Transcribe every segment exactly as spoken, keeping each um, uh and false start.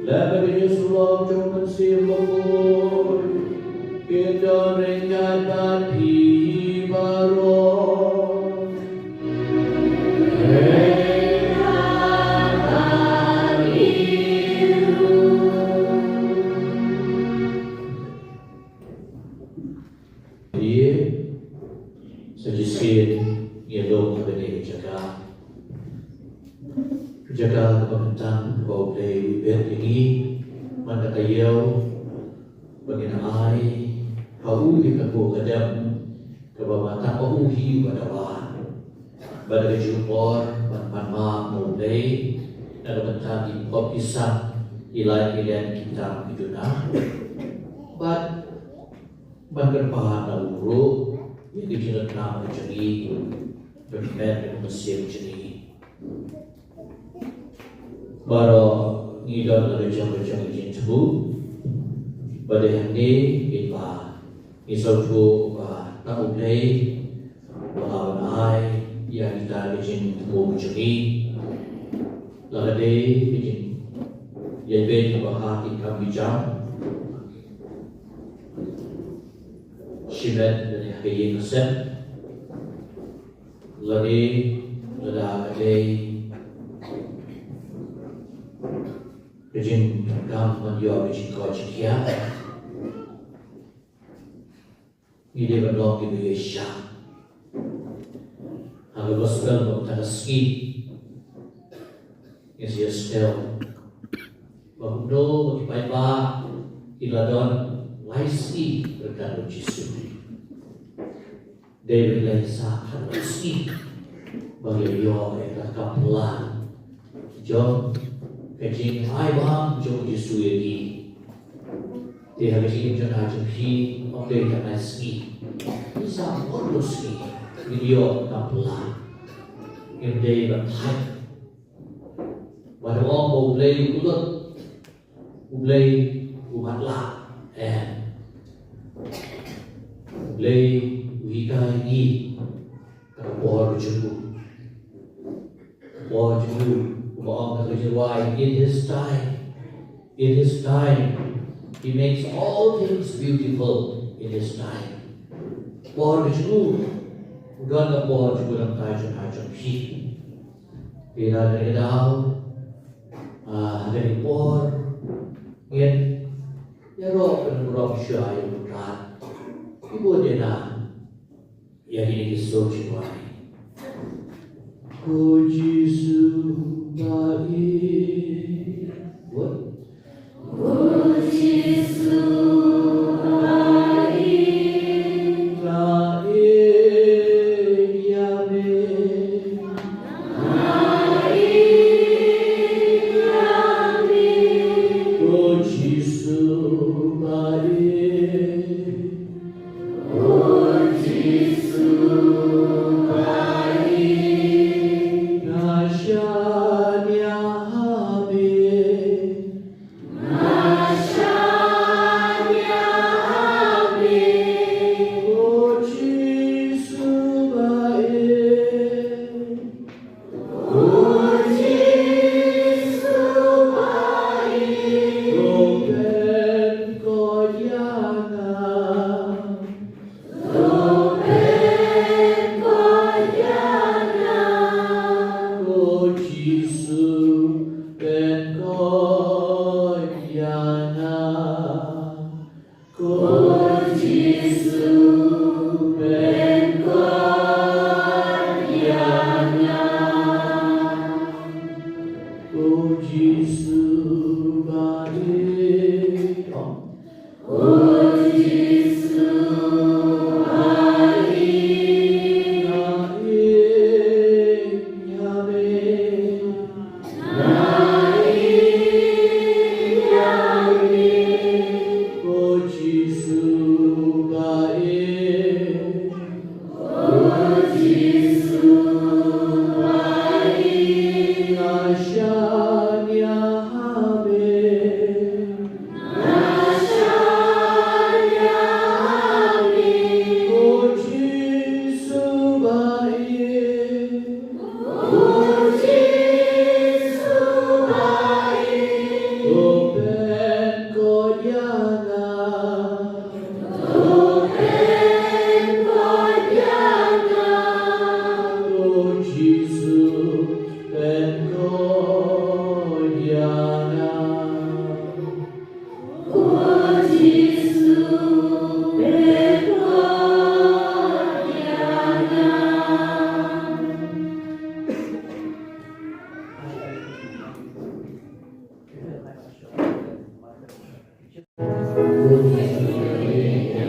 Lada ka jingïasyllok jong u Mynsiem Bakhuid kin don ryngkat bad phi baroh. Ïa, sa shisien ngi ïalum ha kane ka jaka. Ka jaka kaba kyntang kaba U Blei u pynbeit ïa ngi man la ka ïew ba ngin ai ha u ïa ka buh ka dem kaba ma tang ba u hi uba dawa. Bad ha ka jingpor ban pan map na U Blei na ka bynta ki pop ki sam, ki lait ki lem, ki tam ki duna. Bad ban kyrpad na u ruh ïa ki jingïathuh ka jong ngi, ban met ïa ka mynsiem jong ngi. Baroh ngi don la ka jong ka jong ka jingthmu. Ba dei hangne ngi ba ngi sngewthuh ba tang U Blei ba la wan ai ïa kita ka jingthmu ka jong ngi. La ka dei ka jingïaibeiñ ba ha ki kam ki jam. Shimet lane ha ka ïing ka sem. Lane lada ka dei ka jingdonkam ban ïoh ka jingkoit jingkhiah. Ngi dei ban long kiba ïaishah. Ha ka gospel mynta ka sngi ngi sa ïohsngew ba kumno ba ki paidbah ki la don lai sngi ryngkat bad U Jisu. Dei ba ki la ïaishah khatlai sngi ba ki la ïoh ïa ka kam phylla jong ka jingai bam jong U Jisu ïa ki. Te ha ka jingim jong nga jong phi, ym dei tang lai sngi, ngi sa bun bun sngi ngin ïoh ka kam phylla. Ngim dei ban thait. Wat ong ba U Blei u lut, U Blei u matlah. Em. U Blei u hikai ïa ngi ha ka por ka jong u. Ka por ka jong u, kumba ong ka jingrwai, in his time. In his time. He makes all things beautiful in his time. Por ka jong u, u don ka por jong u, don ka jong u, jong phi. Te ha kane ka daw, ah, ha kane ka por, ngin ïaroh ban burom shuwa ïa u Trai. Ki bun ïa na ïa kine ki sur jingrwai. Ko Jisu ba ïeit. Bun. Ko Jisu ba ïeit. Ba ïeit ïa me. Ba ïeit ïa me. Ko Jisu ba ïeit.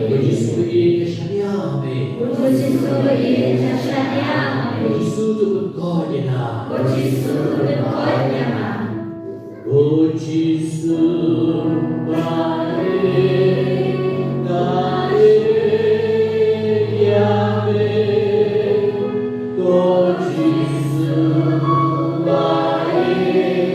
Ko Jisu, ïa ka shaniah me. Ko Jisu, ïa ka shaniah me. Ko Jisu, to pynkoit ïa nga. Ko Jisu, to pynkoit ïa nga. Ko Jisu, ba ïeit, ba ïeit ïa me. Ko Jisu, ba ïeit,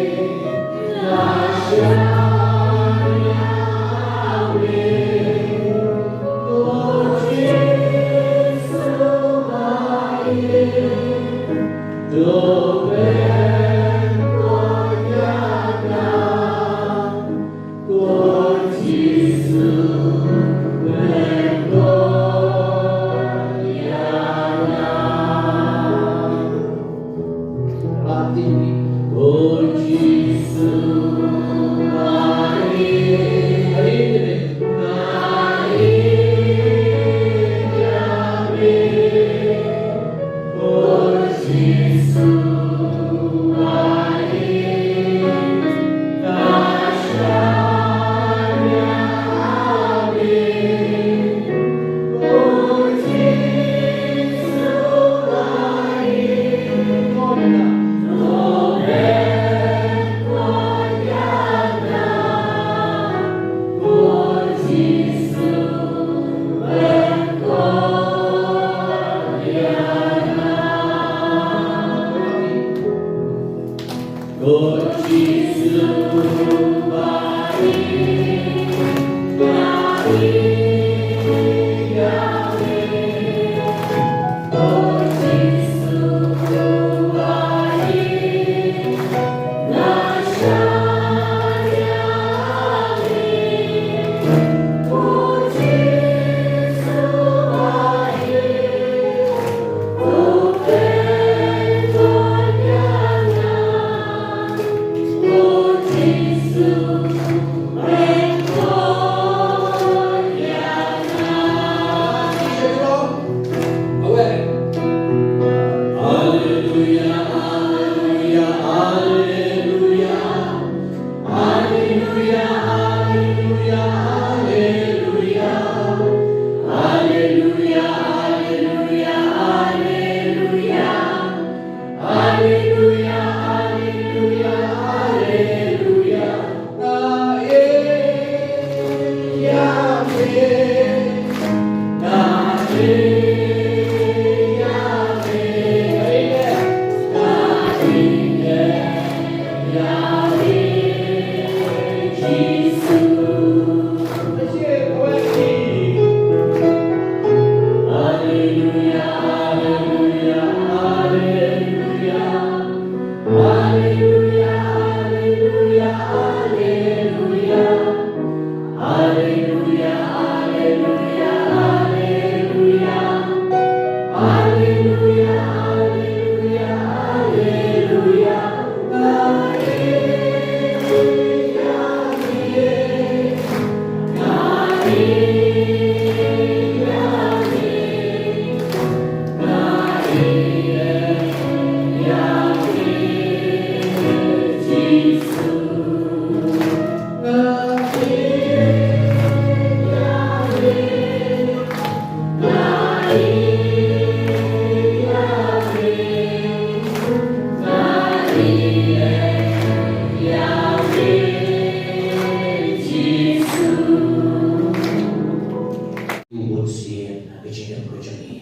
Bun sien ha ka jingim ka jong ngi.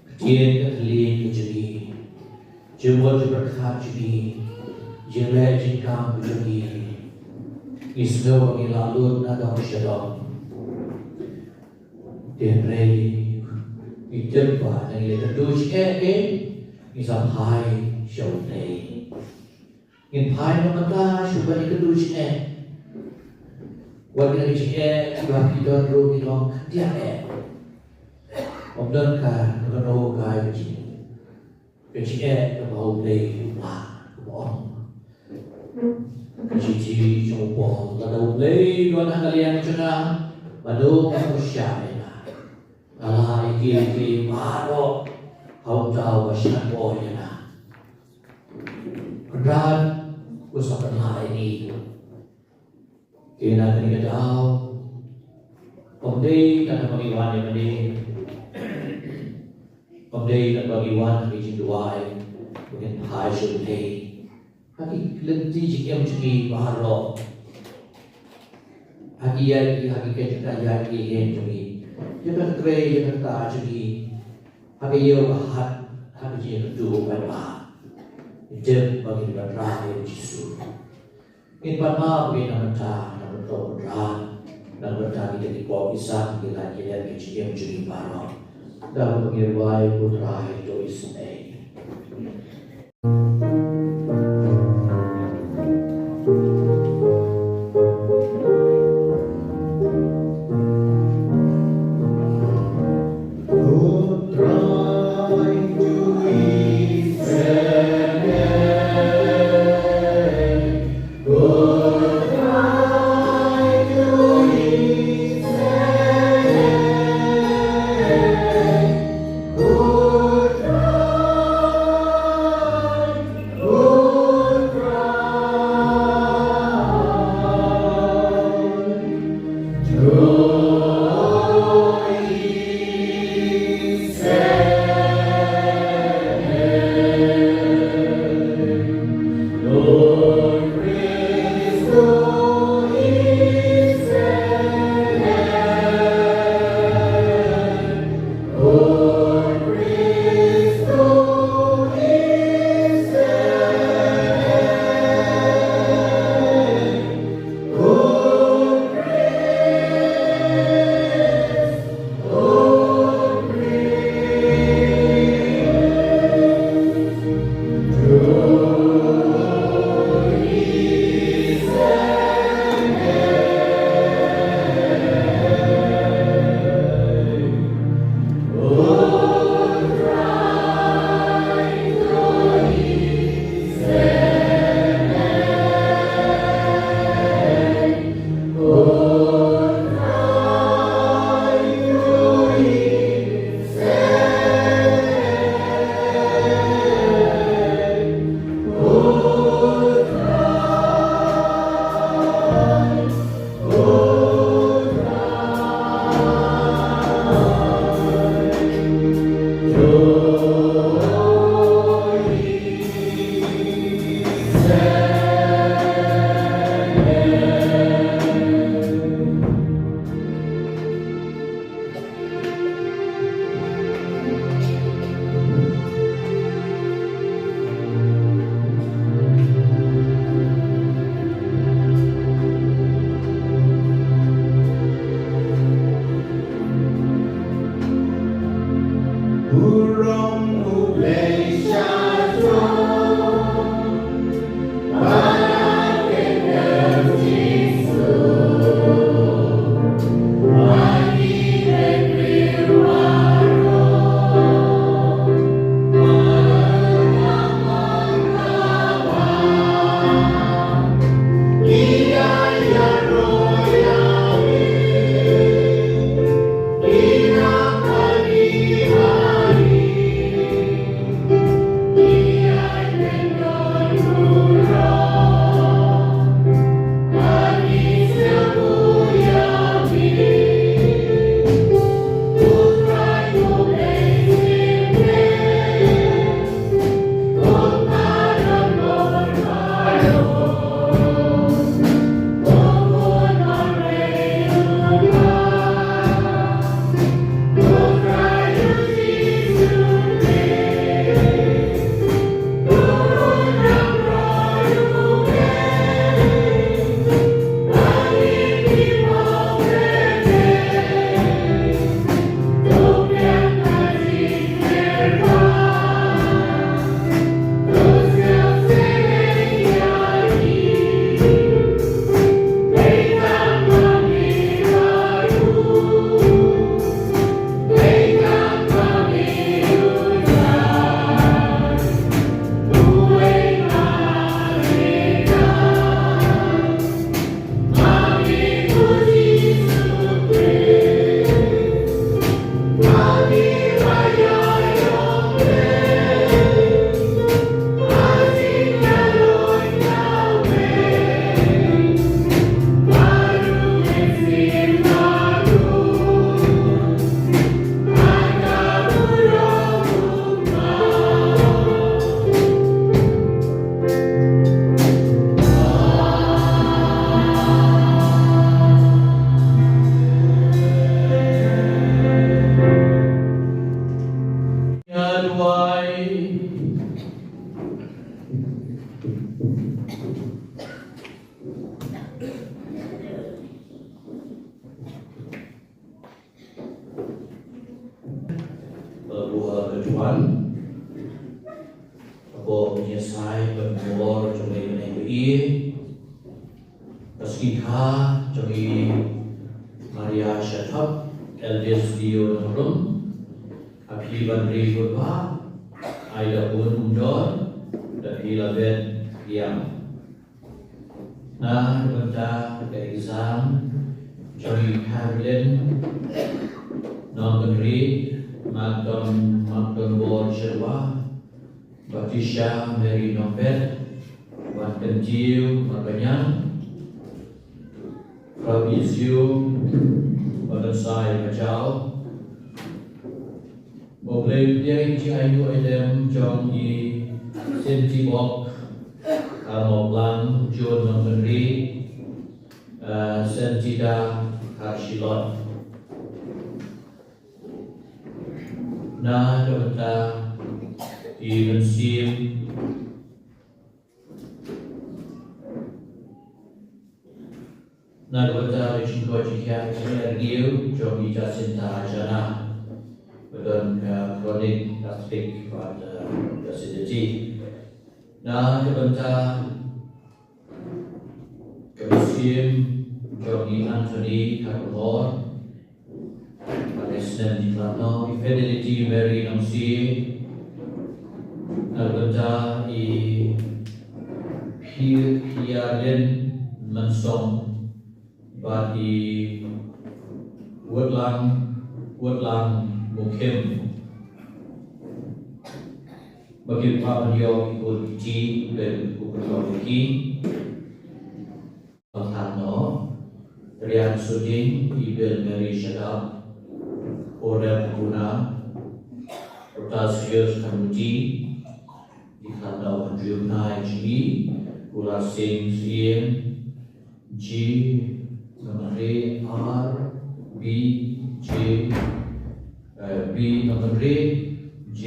Ka ktien ka thylliej ka jong ngi, jingmut jingpyrkhat jong ngi, jingleh jingkam ka jong ngi, ngi sngew ba ngi la lut na dong sha dong. Te hynrei ngi tip ba ngi leh katu jingeh, ngi sa phai sha U Blei. Ngin phai na mynta shuh ban ïakynduh jingeh. Wat kine ki jingeh kiba ki don ruh ki long khyndiat eh. Ym don ka kano ka jingeh, ka jingeh kaba U Blei u lah kaba ong. Ka shithi jong u Paul, lada U Blei u don ha ka liang jong nga, mano ban pyrshah ïa nga? Nga lah ïa ki ïa ki baroh ha uta uba shah bor ïa nga. Kynrad, u sa pynlah ïa ngi. Ïa na kane ka daw, ym dei tang ba ngi wan ïa mane, ym dei tang ba ngi wan ha ki jingduwai ba ngin phai sha U Blei, ha ki lynti jingim jong ngi baroh, ha ki ïaid, ha ki ïaid, ha ki ïaid jong ngi, ïa ka kyrteng, ïa ka kyrteng jong ngi, ha ka ïew ka hat, ha ka jingïakynduh bad ba, ïa ka jingïakynduh bad ba, ïa U Jisu. Ngin pan map ïa na ka bynta, na ka bynta u Trai, na ka bynta kita ki pop ki san, ki lait ki lem, ki jingim jong ngi baroh. Da kaba ngi rwai, ko Trai to isynei. Wan, hapoh ka jingïasai ban bor jong i bneng ba i, ka sngi kha jong i Maria Shathap, eldest D O Nongrum, ha phi ban ri bud ba, ai da bun umdor, da phi la bet ïam. Na ka bynta ka exam jong i Carolyn Nongbynriew, Magdon, Magdon Bor Sherwa, Patricia Mary Nongbet, Wan Kyntiew Marbaniang, Frau Izio Marbaniang Bajau, Ba U Blei u pdiang ïa ki jingaiñguh ailem jong i Senti Bok, Armawklang John Nongbynriew, eh, Senti Da Kharshilot. Na ka bynta i Mynsiem Na ka bynta ka jingkoit jingkhiah jingeh rngiew jong i Jacinta Jana, ba don ka chronic gastric bad, eh, acidity. Na ka bynta ka mynsiem jong i Anthony Kharkongor, Ba ka snem jingkhlad noh i Fidelity Mary Nongsie, na ka bynta i Phi-, Phiarlin Mynsong bad i Wutlang, Wutlang Mukhim. Ba ki kwah ban ïoh ki bor ki kti, Blei u pynlong ïa ki. Thang noh, Rian Suting, Ibel Mary Shadap, Orem Kuna, Protasius Kanuti, Ikhlad noh Andrew Nai G, Kular Singh Siem, G, Namre R, B, J, eh, B Nongbynriew, J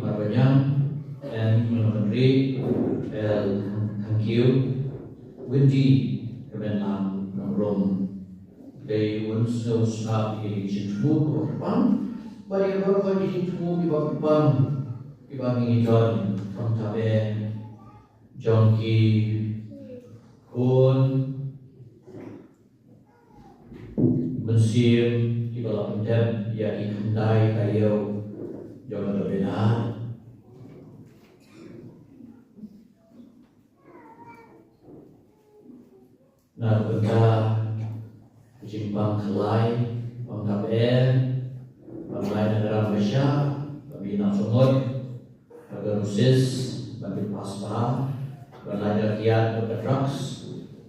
Marbaniang, N Nongbynriew, L Thangkiew, Windy Kmenlang Nongrum. Dei un sngewsngap ïa ki jingthmu kiba kyrpang, bad ïa baroh ki jingthmu kiba kyrpang kiba ngi don, khamtam eh jong ki khun mynsiem kiba la pyndep ïa ki khyndai taïew jong ka dohnud. Na ka bynta ka jingpang khlaiñ, pang kap er, pang lai na ka ram ka shah, pang bi nang sumut, na ka rusis, ban bi pas ba, ban lai na ka kiad, na ka drugs,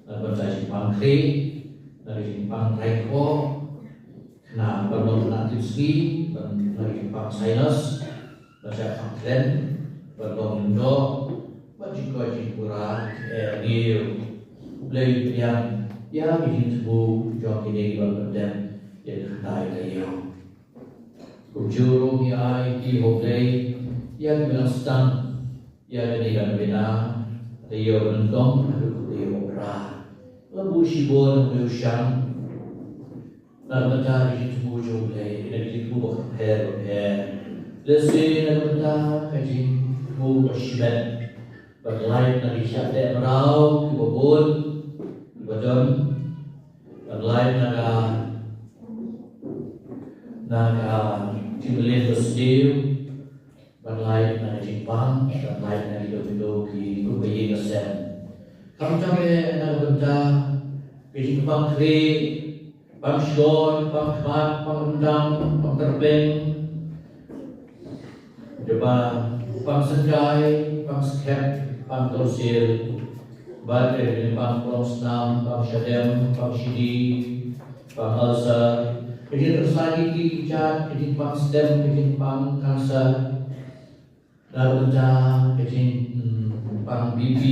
na ka bynta jingpang khlieh, na ka jingpang trai kpoh, na ban long na ka sngi, ban na ka jingpang sinus, ban shah pang kren, ban long lyngdoh, ban jingkoit jingpura, eh, rngiew. Blei u pdiang ïa ki jingthmu jong kine kiba pyndep ïa ka khyndai taïew. Kumjuh ruh ngi ai ïa ki ha U Blei ïa kiba nang sdang ïa kane ka novena taïew nyngkong haduh ka taïew ba phra. Lah buh shibun ha U Blei u shang. Na ka bynta ka jingthmu jong U Blei, na ka jingthmu ba pher ba pher. Lehse na ka bynta ka jingthmu ba shimet. Ban lait na ka jingshah teh mraw kiba bun, kiba don. Ban lait na ka, na ka jingmlien ba sniew. Ban lait na ka jingpang, ban lait na ki duk ki duk ki duk ka ïing ka sem. Khamtam eh na ka bynta ka jingpang khlieh, pang shkor, pang khmat, pang ryndang, pang tyrpeng. Jaba pang sengkai, pang skhem, pang tyrsil. Bad ka jingpang plongsnam, pang shadem, pang shidi, pang ulcer. Ka jingpang sagi ki jat, ka jingpang stem, ka jingpang kanser. Na ka bynta ka jingpang B P,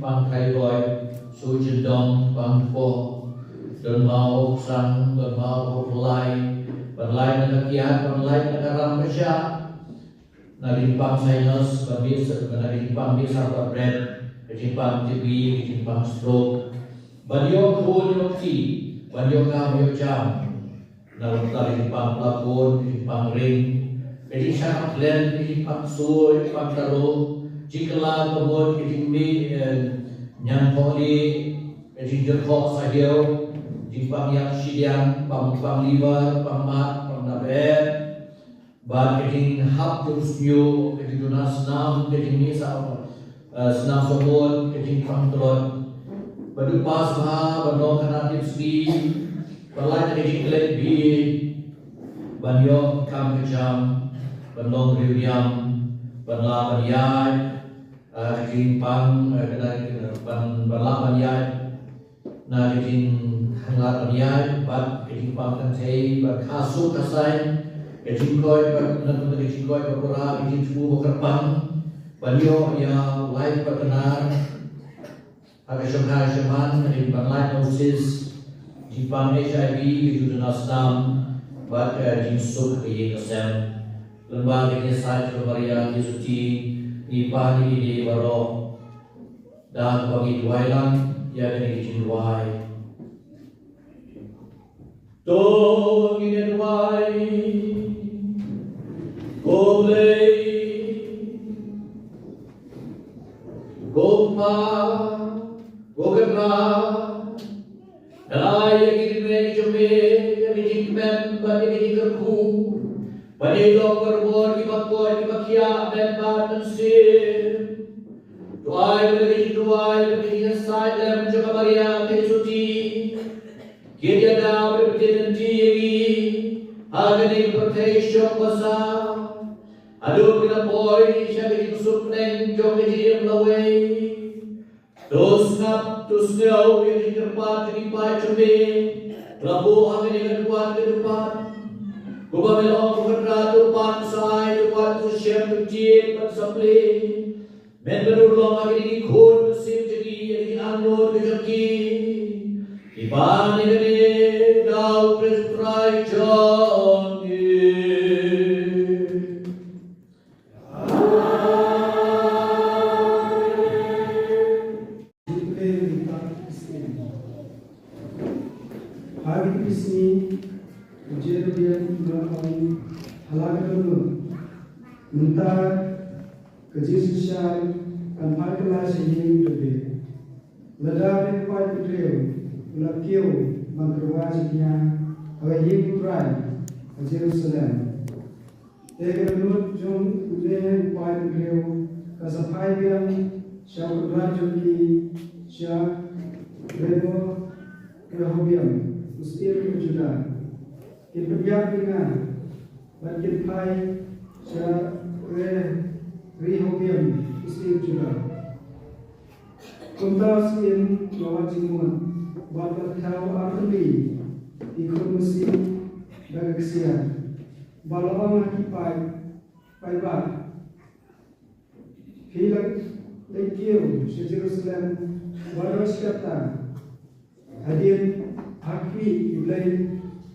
pang thyroid, suh jyndong, pang poh, don maw sang, don maw lai, ban lai na ka kiad, ban lai na ka ram ka shah. Na ka jingpang sinus, ban bit sa, na ka jingpang bit sa ka bret, ka jingpang T B, ka jingpang stroke. Ban ïoh khun ïoh kti, ban ïoh kam ïoh jam. Na ka bynta ka jingpang pla khun, ka jingpang ring, ka Ka jingshah khlem, ka jingpang soi, pang taro, jingkylla ka mut, ka jingmih, eh, ñiangthohlieh, ka jingjyrkhoh sahiaw, jingpang ïap shiliang, pang, pang liver, pang mat, pang napep, bad ka jinghap jong u shñiuh, ka jingduna snam, ka jingmih sa, eh, snam sohmut, ka jingpang tlot. Bad u pass bha, ban long khynnah tipsngi, ban lait na ka jingklet bieit, ban ïoh kam ka jam, ban long riewniam, ban lah ban ïaid, eh, ka jingpang, eh, ka dei, eh, ban, ban lah ban ïaid na ka jinghanglad ban ïaid, bad ka jingpang kynthei, bad kha suk kha saiñ, ka jingkoit, bad na ka jingkoit, bad pura ka jingthmu ba kyrpang, ban ïoh ïa u lai partner ha ka shongkai shaman, ka jingpang lait na u cyst, jingpang H I V, ka jingduna snam, bad ka jingsuk ha ka ïing ka sem. Lyngba ka jingïasaid jong ka Maria Theisotti, ngi pan ïa kine baroh da kaba ngi duwai lang ïa kane ka jingduwai. To ngin ïa duwai. Ko Blei, ko Kpa, ko Kynrad, nang ai ïa ki jingmut jong me, ïa ki jingkmen bad ïa ki jingkyrkhu, ban ïa ïoh pyrshah kiba koit kiba khiah, men bad mynsiem. To ai ba ka jingduwai bad ka jingïasaid lem jong ka Maria Theisotti kin ïada bad kin ïaid ïa ngi ha kane ka pyrthei shong basa, haduh kin ïa poi sha ka jingsuk bneng jong ka jingim lawei. To sngap, to sngew ïa ka jingkyrpad jong ki paid jong me, ba la buh ha kane ka dewïong ka dewïong. Kumba me la ong, ko Kynrad, to pan sa ai, to pan sa shem, to tied bad sa plie. Men ban urlong ha kine ki khun mynsiem jong ngi ïa ka jingangnud ka jong ki. Ngi pan ïa kane da U Khrist U Trai jong ngi. Ha kine ki sngi, u Jerobeam u la ong ha la ka dohnud, mynta ka jingsynshar kan phai kylla sha ïing u David. Lada une u paidbynriew u la kiew ban tyrwa jingñia ha ka ïing U Trai ha Jerusalem, te ka dohnud jong une u paidbynriew ka sa phai biang sha u kynrad jong ki, sha Reho-, Rehobeam u syiem u Judah. Kin pynïap ïa nga bad kin phai sha Re-, Rehobeam u syiem Judah. Kumta u syiem u la wad jingmut bad u la thew artylli ki khun masi da ka ksiar, bad u la ong ha ki paid, paidbah, phi la leit kiew sha Jerusalem baroh shi katta, hadien ha khmih ki blei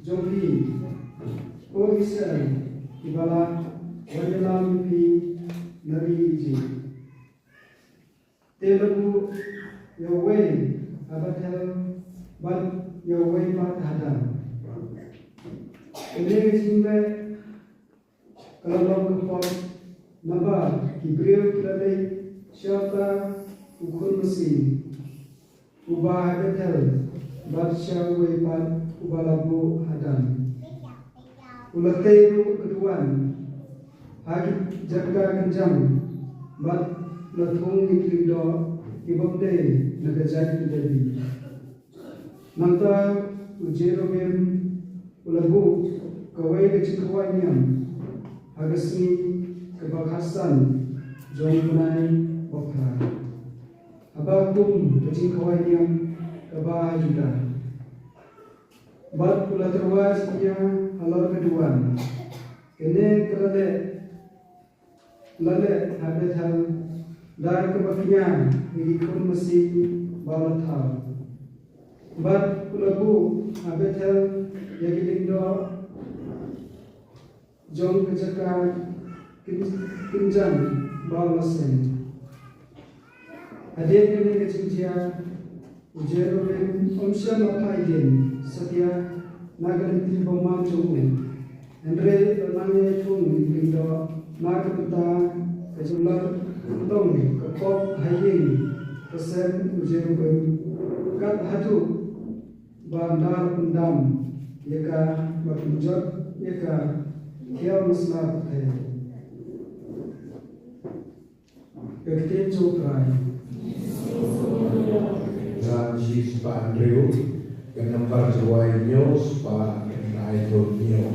jong phi, ko Israel, kiba la wan ïalam ïa phi na ri Ijipt. Te la buh ïa uwei ha Bethel bad ïa uwei pat ha Dan. Kane ka jingleh ka la long ka pop, naba ki briew ki la leit sha uta u khun masi uba ha Bethel, bad sha uwei pat uba la buh ha Dan. U la tei ruh ka duwan ha ki jaka kynjang, bad la thung ïa ki lyngdoh ki bym dei na ka jait u David. Nangta u Jerobeam u la buh kawei ka jingkhawai niam ha ka sngi kaba khatsan jong u bnai baphra, haba kum ka jingkhawai niam kaba ha Judah. Bad u la tyrwa jingñia halor ka duwan. Kane ka la leh, la leh ha Bethel da kaba kñia ïa ki khun masi ba u la thaw. Bad u la buh ha Bethel ïa ki lyngdoh jong ka jaka kyn-, kynjang ba u la seng. Hadien kane ka jingjia, u Jerobeam um shym la phai dien satia na ka lynti bymman jong u. Hynrei ba nang ïai thung lyngdoh na ka bynta ka jingmut, ka tong ka pop ha ïing ka sem u Jerubbabel, kat haduh ban da pyndam ïa ka, ban pynjot ïa ka thiaw masla pyrthei. Ka ktien jong U Trai. Tang shi spah hynriew, ka nambar jingwan hynñiew spah khyndai phew hynñiew.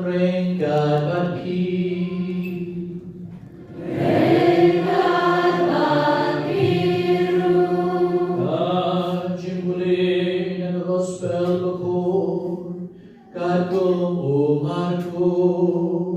Reng kat bad phi. Ka jingpule na ka Gospel Bakhuid katkum u Markos.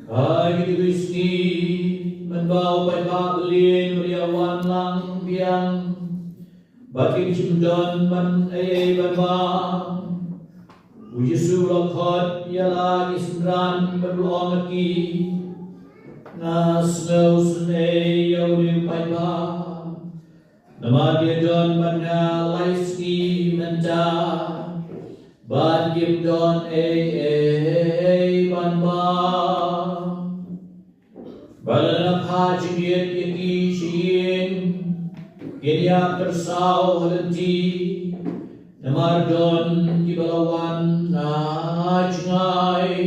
Ha kito ki sngi, mynba u paidbah Bethlehem u la wan lang biang, bad kim shym don ban ei ei ban bam, u Jisu u la khot ïa la ki synran bad u la ong ïa ki, nga sngew sngewsih ïa une u paidbah. Namar ki don bad nga lai sngi mynta, bad kim don ei ei ban bam. Bad lada nga phah jingit ïa ki sha ïing, kin ïa kyrsaw ha lynti, namar don kiba la wan na jngai.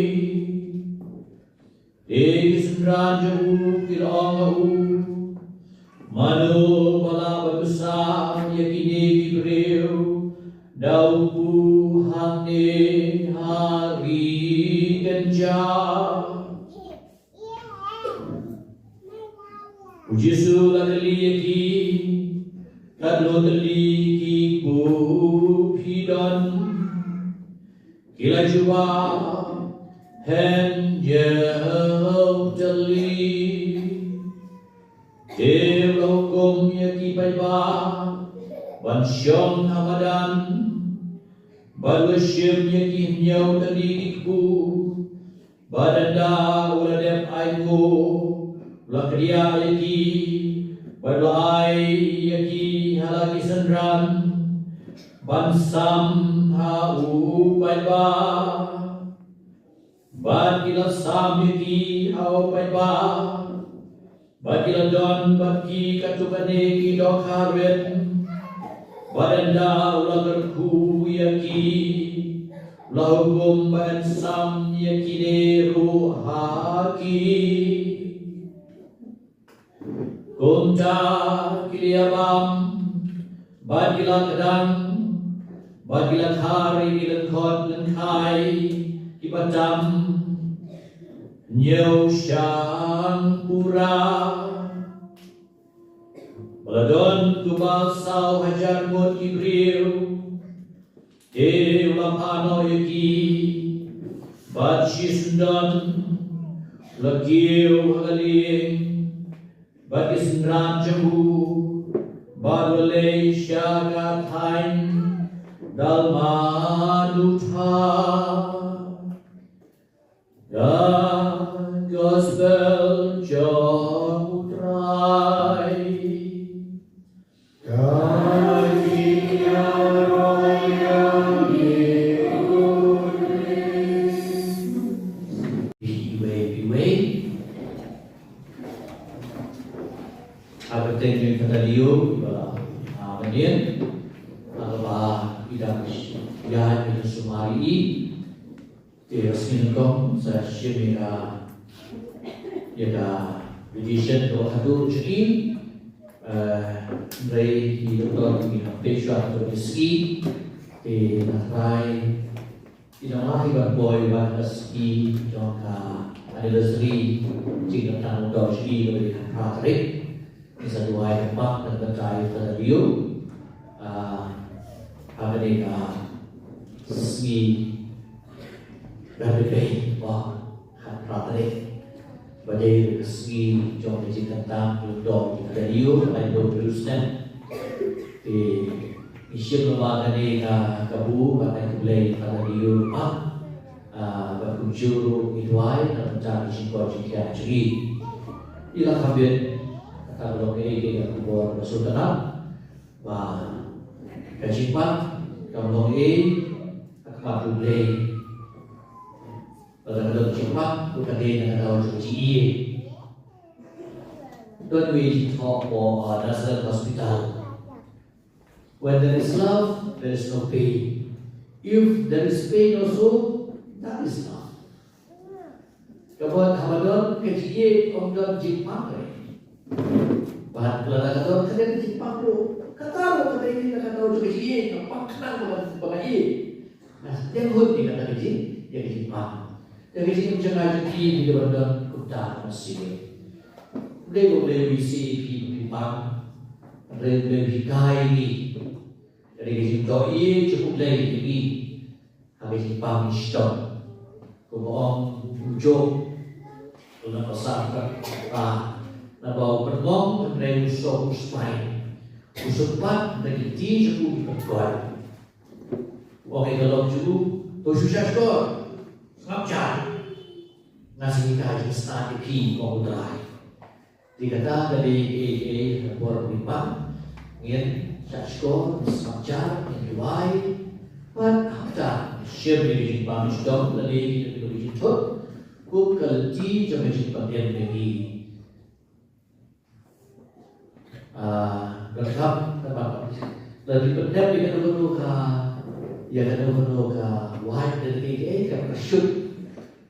Te ki synran jong u ki la ong ha u, mano ba lah ban bsa ïa kine ki briew da u kpu hangne ha ri kynjah? U Jisu u la kylli ïa ki, katno tylli ki Phi don ki la jubab hynñiew tylli. Te u la hukum ïa ki paidbah ban shong ha madan, bad u la shim ïa ki hynñiew tylli ki kpu. Bad ynda u la dep ai ko, u la kdiah ïa ki, bad u la ai ïa ki ha la ki synran ban sam ha u paidbah. Bad ki la sam ïa ki ha u paidbah. Bad ki la don bad ki katto katne ki dohkha rit. Bad ynda u la kyrkhu ïa ki, u la hukum ban sam ïa kine ruh ha ki. Kumta ki la ïa bam, bad ki la kdang, bad ki la khar ïa ki lyngkhot lyngkhai kiba tam hynñiew shang pura. Ba la don kumba saw hajar ngut ki briew. Te u la phah noh ïa ki bad shisyndon, u la kiew ha ka lieng bad ki synran jong u, bad u la leit sha ka thaiñ Dalmanutha. Ka Gospel jong U Trai. Ka jingïaroh ïa ngi, U Khrist. Iwei pa iwei. Ha ka kyrteng jong i Kata Liu, iba la, ah, mynnin, ha kaba i dang ïaid, i dang sumar ïa i. Te ka sngi nyngkong sa shim ïa ka, ïa ka benediction, ka haduh jong i. Eh, hynrei ki doktor ki hap peit shuwa ïa ka sngi. Te nga trai, i dang lah ban poi wan ha ka sngi jong ka anniversary jingkyrtan u doktor jong i, kaba dei ka khatphra tarik. Ngi sa duwai kyrpad na ka bynta i Father Leo, ah, ha kane ka sngi Bar Pynbeit, ba khatphra tarik, ba dei ka sngi jong ka jingkyrtan u doktor i Father Leo, ba la ïoh ba snem. Te ngi shim lyngba kane ka kabu ban ai khublei Father Leo, ba Ah, bad kumjuh ruh ngi duwai na ka bynta ka jingkoit jingkhiah jong ngi. I la kham bit, kata ka long kaei kaei ka khubor ka sngewtynnat, ba ka jingpang kam long ei ha khmat U Blei. Lada ka don ka jingpang, ka dei na ka daw jong ka jingïeit. Don uwei u jingthoh hapoh, ah, Nazareth Hospital. When there is love, there is no pain. If there is pain also, that is love. Ka mut haba don ka jingïeit, ym don jingpang re. Bad lada ka don ka jingpang ruh, kata ruh ka dei na ka daw jong ka jingïeit, ka pang khnang ba ka, ba ka ïeit. Nga sdang hut ïa kata ka jing, ïa ka jingpang. Ïa ka jingim jong nga jong phi, ngi dei ban don kumta ha ka mynsiem. Dei ban leh ïa phi, phi pang. Dei ban leh ïa phi, ka dei ka jingdoh ïa jong U Blei ïa ngi. Ha ka jingpang ngi sdang. Kumba ong u Job, u nang ba sam ka, ah, naba u pynmong hynrei u shu u spine. U shu pat da ki kti jong u ki pynkoit. U ong ïa ka lok jong u, to shu shahshkor, sngap jar. Nga sngewthuh jingstad ïa phi, ong U Trai. Te kata ka dei kaei kaei ha ka por ba ngi pang, ngin shahshkor, ngin sngap jar, ngin duwai. Bad hangta shim ïa ka jingpang sdang, lane ïa ka jingthut kum ka lynti jong ka jingpynim ïa ngi. Ah, donkam, donkam. Lada ngi pyndep ïa kano kano ka, ïa kano kano ka wait, lada ngi, eh, ka kyrshut.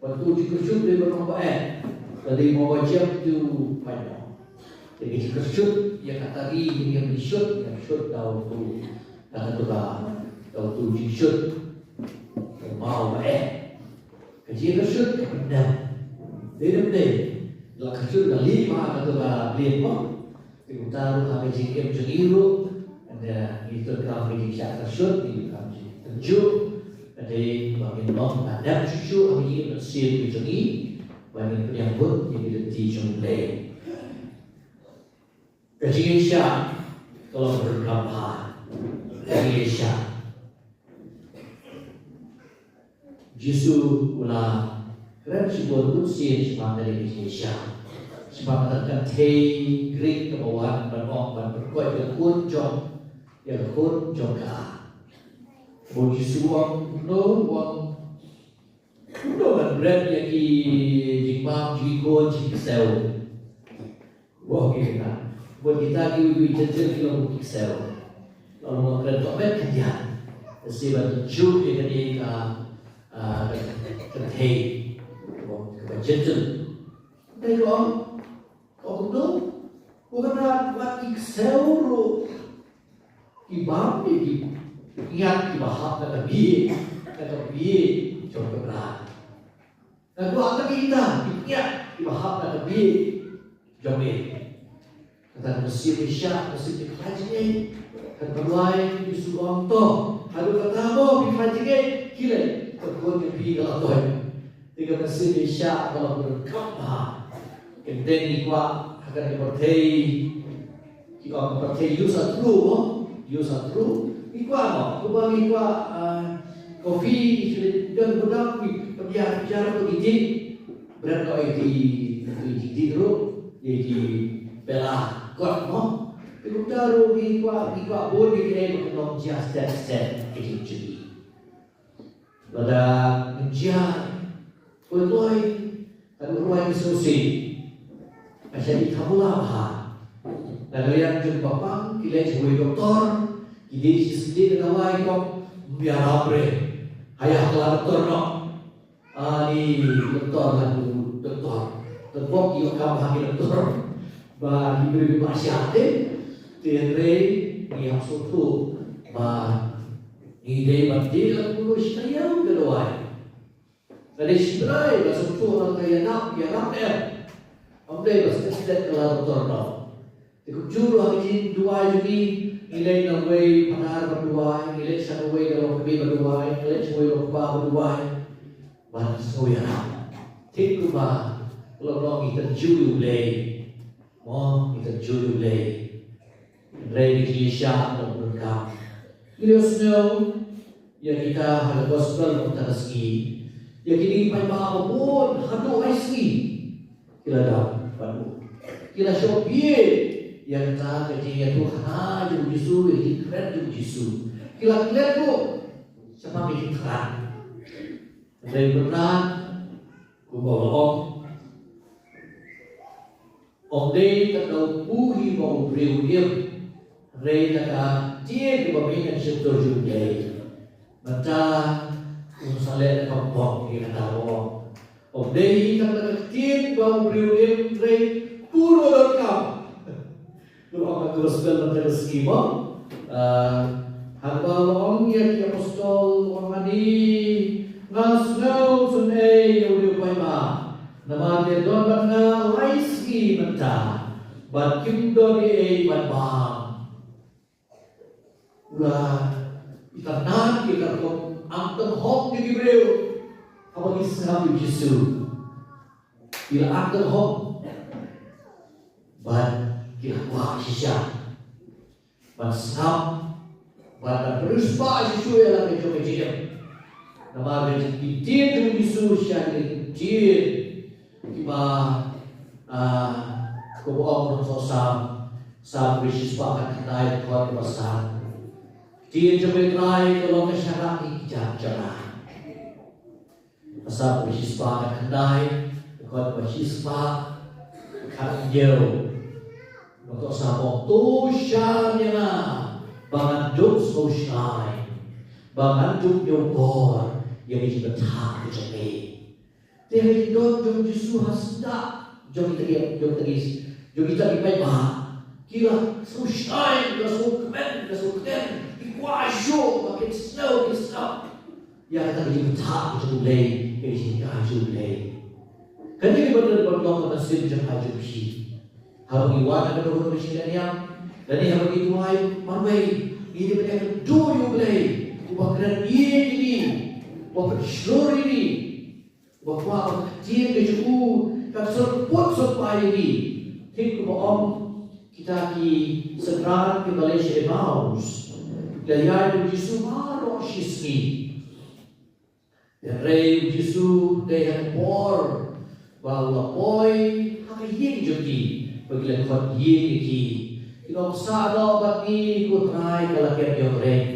Wat u jingkyrshut dei ban ong ba eh. Lada ngi ong ba jem, te u pait noh. Te ka jingkyrshut ïa ka tari, ïa ka jingshut, ïa ka shut da uto, da kato ka, da uto u jingshut. Ba ong ba eh. Ka jingkyrshut ka pyndem. Dei ne em dei? La kyrshut la leit bha ha kato ka blien mo. Te kumta ruh ha ka jingim jong ngi ruh, Ngi donkam ka jingshah kyrshut, ngi donkam jingtynjuh. Ka dei ba ngin long ba dap shuh shuh ha ka jingim mynsiem ka jong ngi, ba ngin pdiang bud ïa ki lynti jong U Blei. Ka jingïaishah ka long ba donkam bha. Ka jingïaishah. Jisu u la kren shibun bunsien shaphang kane ka jingïaishah. Shaphang kata ka kynthei Grik kaba wan ban ong ban pynkoit ïa ka khun jong, ïa ka khun jong ka. Bad Jisu u ong, kumno, u ong, kumno ngan bret ïa ki jingmam jong ki khun jong ki ksew. Wah, kita. Bad kita kiwei kiwei ki jentil ki long ki ksew. Long long kren tohmet khyndiat. Lada shu ban tynjuh ïa kane ka, ah, ka, ka kynthei. Long kaba jentil. Hynrei ka ong, ka ong kumno? Wat ki ksew ruh ki bam ïa ki pynïap kiba hap na ka bieit, na ka bieit jong ka Kynrad. Nga kwah ïa kita ki pynïap kiba hap na ka bieit jong me. Kata ka mynsiem ïaishah, ka mynsiem jingkhlaiñ jingngeit. Kata ka duwai, Jisu u ong to, haduh katta mo phi khlaiñ jingngeit, khie leit, ka khun jong phi ka la koit. Te ka mynsiem ïaishah ka long ba donkam bha. Kyntien ngi kwah ha kane ka pyrthei, ki ong ka pyrthei use and throw mo, use and throw. Ngi kwah mo, kumba ngi kwah, ah, coffee, ngi don budap, ngi pynïar pynïar ruh ki dih. Bret noh ïa ki, ïa ki dih ruh, ïa ki bela kot mo. Te kumta ruh ngi kwah, ngi kwah bun ïa kiei ba kan long jia stet stet ïa ki jong ngi. Lada ngin jia kloi kloi, kan rwai ki sngewsih. Ka shah ïa ki thabula bha. Na ka liang jong ba pang ki leit sha uwei u doktor, ki dei shisien dei ka dawai, kong, ym ïarap re. Haoid ha ka doktor noh. Ani doktor, la doktor. Te bok ïoh kam ha ki doktor ba ki briew ba shah te. Te hynrei ngi hap sngewthuh ba ngi dei ban dei la kumno shi taïew ka dawai. Ka dei shi bnai ba sngewthuh la ka ïarap, ïarap em. Ym dei ba stet stet ka la doktor noh. Te kumjuh ruh ha ka jingduwai jong ngi, ngi leit na uwei u patar ban duwai, ngi leit sha uwei u longkmie ban duwai, ngi leit sha uwei u longkpa ban duwai. Ban sngewïarap. Te kumba, long long ngi tynjuh ïa U Blei. Mo, ngi tynjuh ïa U Blei. Hynrei ka jingïaishah ka long ba donkam. Ngi ïohsngew ïa kita ha ka gospel mynta ka sngi. Ïa kine ki paidbah ba bun haduh lai sngi ki la dap bad u. Ki la shong bieit ïa kata ka jingïathuhkhana jong u Jisu, ïa ka jingkren jong u Jisu. Ki la klet ruh shaphang ka jingkhlaiñ. Hynrei bynta kumba u la ong, ym dei tang da u kpu hi ba u briew u im, hynrei da ka ktien kaba mih na ka shyntur jong U Blei. Mynta un sa leh ka bok ïa kata ba ong. Ym dei tang da ka ktien ba u briew u im, hynrei puro donkam. Ngi ong ha ka gospel mynta ka sngi mo. Ah, haba la ong ïa ki apostol, ong, ani, nga sngew sngewsih ïa u briew paidbah. Namar te don bad nga lai sngi mynta bad kim don ei ei ban bam. La itynnad ïa ka rukom, ym tang hok ïa ki briew haba ki sngap ïa u Jisu. Ki la ym tang hok. Bad ki la kwah shisha ban sngap, bad ban pynriewspah shisha ïa la ka jong ka jingim. Namar ka jingkren jong u Jisu shisha ka jingkren kiba, ah, kaba ong ruh ha u Salm, Salm kaba shispah khatkhyndai, dkhot kaba san. Ktien jong U Trai ka long ka sharak ïa ki jait jong nga. Salm kaba shispah khatkhyndai, dkhot kaba shispah khathynñiew. Nongthoh Salm u ong, to shan ïa nga ba ngan dup sngewshai, ba ngan dup ñiewkor ïa ka jingbthah ka jong me. Te ha ka jingdon jong u Jisu ha sdang jong kita ki, jong kita ki, jong kita ki paidbah, ki la sngewshai, ki la sngewkmen, ki la sngewkmen, ki kwah shuh ba kin sngew, kin sngap ïa kata ka jingbthah ka jong U Blei, ka jinghikai jong U Blei. Kane ka ban long ka mynsiem jong nga jong phi. Haba ngi wan ha kano kano ka jingïaid niam, Lane haba ngi duwai marwei, ngi dei ban ïakynduh ïa U Blei uba kren ïa ngi, uba pynshlur ïa ngi, uba kwah ba ka ktien ka jong u kan sngewthuh sngewbha ïa ngi. Thik kumba ong kita ki synran kiba leit sha Emaus, ki la ïaid bad U Jisu baroh shi sngi. Hynrei U Jisu dei ha ka por ba u la poi ha ka ïing jong ki, ba ki la khot ïing ïa ki. Ki ong, "Sah noh bad ngi, ko Trai, ka la kep ïoh ring."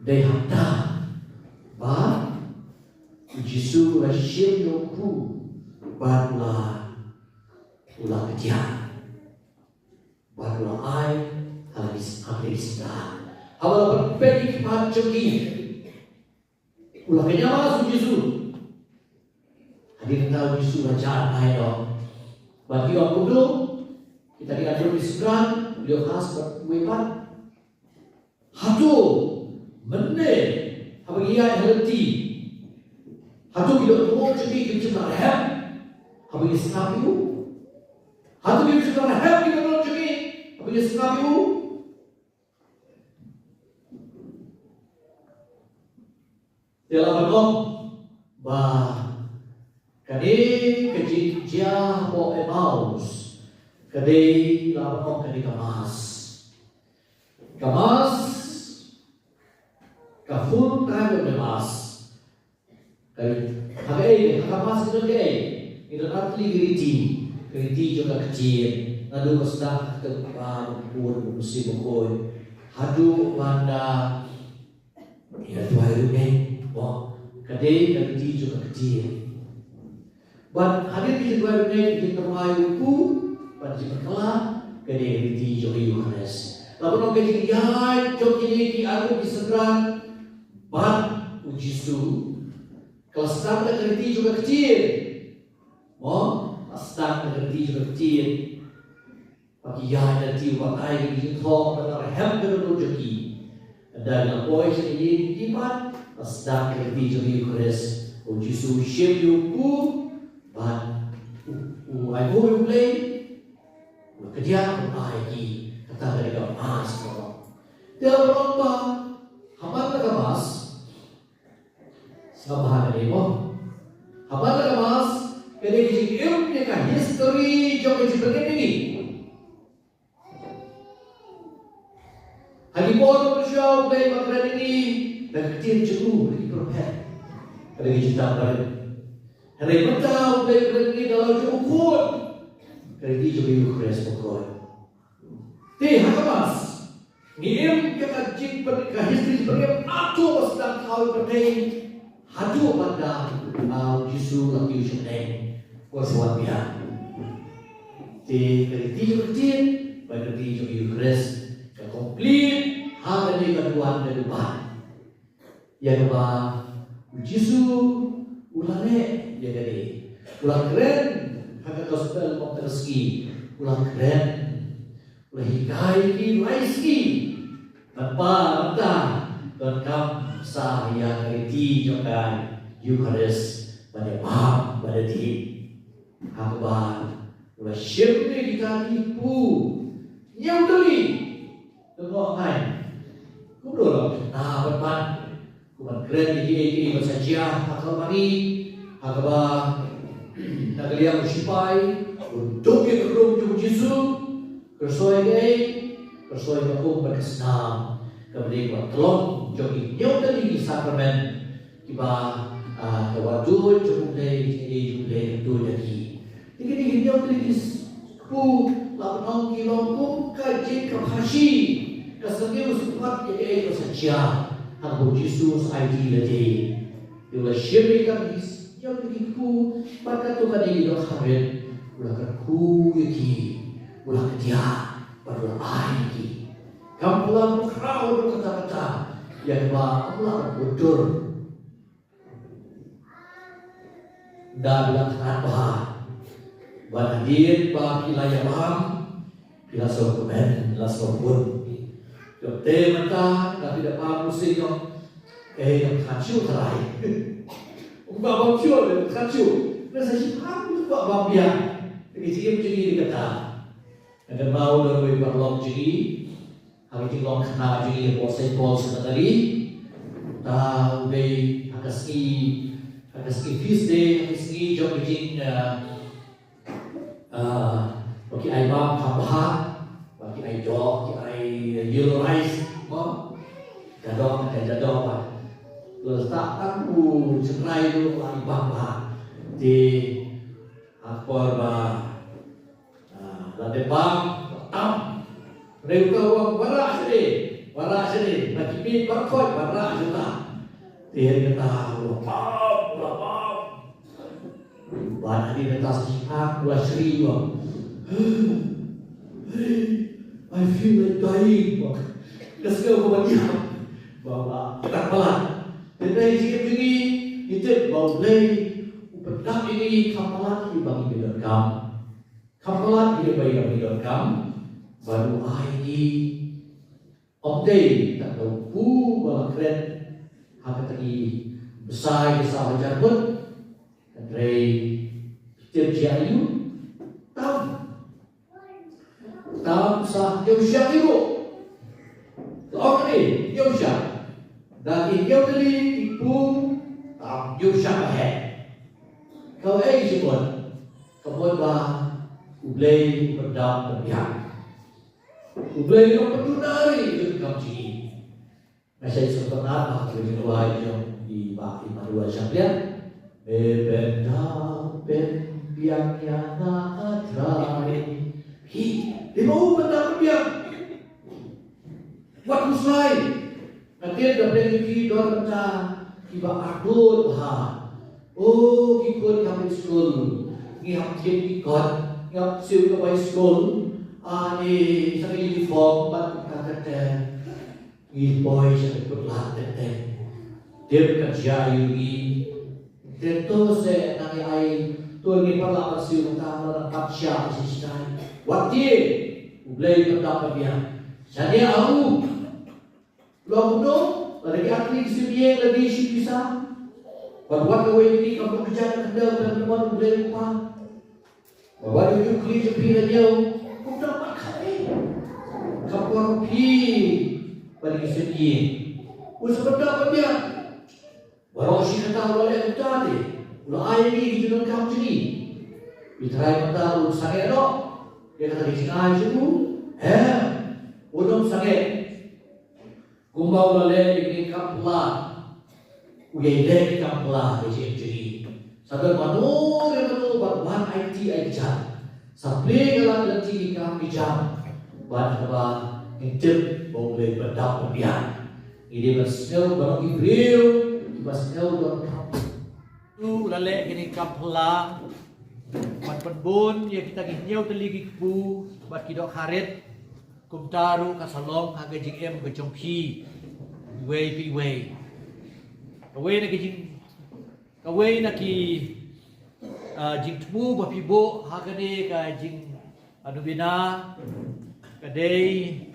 Dei hangta ba U Jisu u la shim ïa u kpu bad u la, u la kdiah. Bad u la ai ha la ki, ha ki synran. Haba la pynpeit ïa ki palat jong ki, u la kynmaw U Jisu. Hadien kata U Jisu u la jah ai noh. Bad ki ong kumno? Kita ki ong ki synran, Kleopas bad uwei pat. Hato mynne haba ngi ïaid ha lynti, hato ki dohnud jong ngi kim shym la rhem haba ngi sngap ïa u? Hato kim shym la rhem ki dohnud jong ngi haba ngi sngap ïa u? Te la ban ong ba kane ka jingjia hapoh Emaus ka dei, la ban ong, kane ka Mass. Ka Mass, ka full time of the Mass. Ka, ha kaei, ha ka Mass ngi don kaei? Ngi don artylli ki riti, ki riti jong ka ktien. Naduh ba sdang ha ka kyrteng u Kpa, u Khun, u Mynsiem Bakhuid, haduh ban da ïa duwai riewngeit, mo, ka dei ka riti jong ka ktien. Bad hadien ka jingduwai riewngeit, ka jingduwai u kpu, bad jingpynkylla, ka dei ka riti jong ka Eukharist. Lada ban ong ka jingïaid jong kine ki arngut ki synran bad U Jisu, ka la sdang da ka riti jong ka ktien. Mo, la sdang da ka riti jong ka ktien. Ba ki ïaid lynti, u batai ïa ki jingthoh, ba la rhem ka dohnud jong ki. Ynda ki la poi sha ïing ki pat, la sdang ka riti jong ka Eukharist. U Jisu u shim ïa u kpu, bad u, u ai buh ïa U Blei, u la kdiah, u ai ïa ki, kata ka dei ka Mass, mo. Te la ong ba ha man la ka Mass, sngap bha kane, mo. Ha man la ka Mass, ka dei ka jingim ïa ka history jong ka jingpynim ïa ngi. Ha ki por ba mynshuwa U Blei u la kren ïa ngi da ka ktien jong u, da ki prophet, da ki jingtap barim. Hynrei mynta U Blei u kren ïa ngi da la u jong u Khun, ka riti jong ka Eukharist, Bakhuid. Te ha ka Mass ngi im ïa ka jingpyn, ka history jingpynim, naduh ba sdang thaw ïa pyrthei haduh ban da, ah, U Jisu u la kiew sha bneng, u la wan biang. Te ka riti jong ka ktien bad ka riti jong ka Eukharist ka complete ha kane ka duwan ka duwan. Ïa kaba U Jisu u la leh ïa kane. U la kren ha ka Gospel Mawtyrski. U la kren. U la hikai ïa ki lai sngi. Bad mynta, mynta donkam sa ïa ka riti jong ka Eukharist ban ïa bam, ban ïa dih. Ha kaba u la shim ïa kita ki kpu hynñiew tylli. Te mo, ai, kumno la, na, ban ban, kumno ban kren ïa kiei kiei ba sa jia ha ka Mari, ha kaba na ka liang u sipai u duk ïa ka krum jong U Jisu, kyrsoi kaei? Kyrsoi ka um bad ka snam, kaba dei ka tyllong jong ki hynñiew tylli ki sakramen kiba, ah, ka wad jong U Blei, ki jong U Blei ka tuid ïa ki. Te kine ki hynñiew tylli ki kpu, la pynlong, ki long kum ka jingkyrpad, ka sngewsih pat ïa kaei kaba sa jia haba U Jisu u sa aiti lade. Te u la shim ïa kita ki hynñiew tylli ki kpu bad katto katne ki dohkha rit, u la kyrkhu ïa ki, u la kdiah bad u la ai ïa ki. Kam pynlong khraw ruh katta katta ïa kaba ym lah ban bud dur. Ynda phi la thngan bha ba hadien ba phi la ïa bam, phi la sngewkmen, la sngewbun. Te mynta ynda phi da bam u sien, eh, ym thngan shuh tharai. Um kwah bam shuh, ym thngan shuh. Nang sa shiphang, um kwah bam biang. Te ka jingim jong ngi dei kata. Kynmaw ïa uwei u paralok jong ngi ha ka jinglong khynnah jong ngi hapoh Saint Paul Seminary. Uta u dei ha ka sngi, ha ka sngi feast day, ha ka sngi jong ka jing, ah, ah, ba ki ai bam kham bha, ba ki ai doh, ki ai yellow rice, mo? Ka doh, ka doh ba. Lada tang u shynrai ruh la ai bam bha. Te ha ka por ba Ah, la dep bam, tam. Hynrei uta u ong, wanrah shane, wanrah shane, na ki miej baroh khoit, wanrah sha uta. Te hynrei kata u ong, bam, u la bam. Bad hadien kata sa shiphang u la shri, u ong, "Hey, I feel like dying," u ong. Ka sngew ka ban ïap. Bam, bam, kata palat. Te hynrei jingim jong ngi, ngi tip ba U Blei u pyndap ïa ngi kham palat ïa ba ngi donkam. Kham palat ïa ba ngi donkam, bad u ai ïa ngi. Ym dei tang da u kpu ba la kren ha kata ki bsai ki saw hajar ngut. Hynrei ki tip jia aïu? Tam. Tam sa hynñiew shak ruh. La ong ïa ngi hynñiew shak. Da ki hynñiew tylli ki kpu, tam hynñiew shak ba heh. Kaei jingmut? Ka mut ba U Blei u pyndap pynbiang. U Blei u pynduna ri ïa ka kam jong ngi. Nga shait sngewtynnat ba ha ka jingduwai jong i Bah Emmanuel Shamliang, me pyndap pynbiang ïa nga, A Trai. Hi, dei ba u pyndap pynbiang. Wat khuslai. Nga tip da pdeng jong phi don bynta kiba artatien bha. O, ki khun ki hap skul, ngi hap thied ki kot, ngi hap siew ka bai skul. Ani sa ka uniform bad ka kyrteng. Ngi poi sha ka kut lad teng teng. Tip ka jia ïa ngi. Te to se nang ïa ai, to ngi pat lah ban siew mynta, la dang pat sha shi shi tai. Wat tieng, U Blei u pyndap pynbiang. Shaniah ha u. Long kumno, lada ki akhli ki sim ïing, lada ki ïoh shi pisa. Wat wat kawei na ngi kam long kjat na khyndew, kynmaw U Blei u pan. Ba wat ïoh ïoh khlieh jong phi la ñiew, kumta pat kawei. Kham por phi ba dei ki sim ïing. U sa pyndap pynbiang. Baroh shi katta u la leh kumta te, u la ai ïa ngi ki jingdonkam jong ngi. Phi tharai mynta un sangeh noh ïa kata ka jingai jong u? Em, un ym sangeh. Kumba u la leh ïa kine ki kam phylla, u ïai leh ki kam phylla ha ka jingim jong ngi. Sa don mano re mano ba wan aiti aiti. Sa plie ïa la ka lynti ki kam ki jam. Bad haba ngin tip ba U Blei u pyndap pynbiang, ngi dei ban sngew ba ngi briew kiba sngew donkam. U la leh kine ki kam phylla ban pynbun ïa kita ki hynñiew tylli ki kpu bad ki dohkha rit. Kumta ruh ka sa long ha ka jingim ka jong phi, iwei pa iwei. Kawei na ki jing, kawei na ki, ah, jingthmu ba phi buh ha kane ka jing, ah, novena ka dei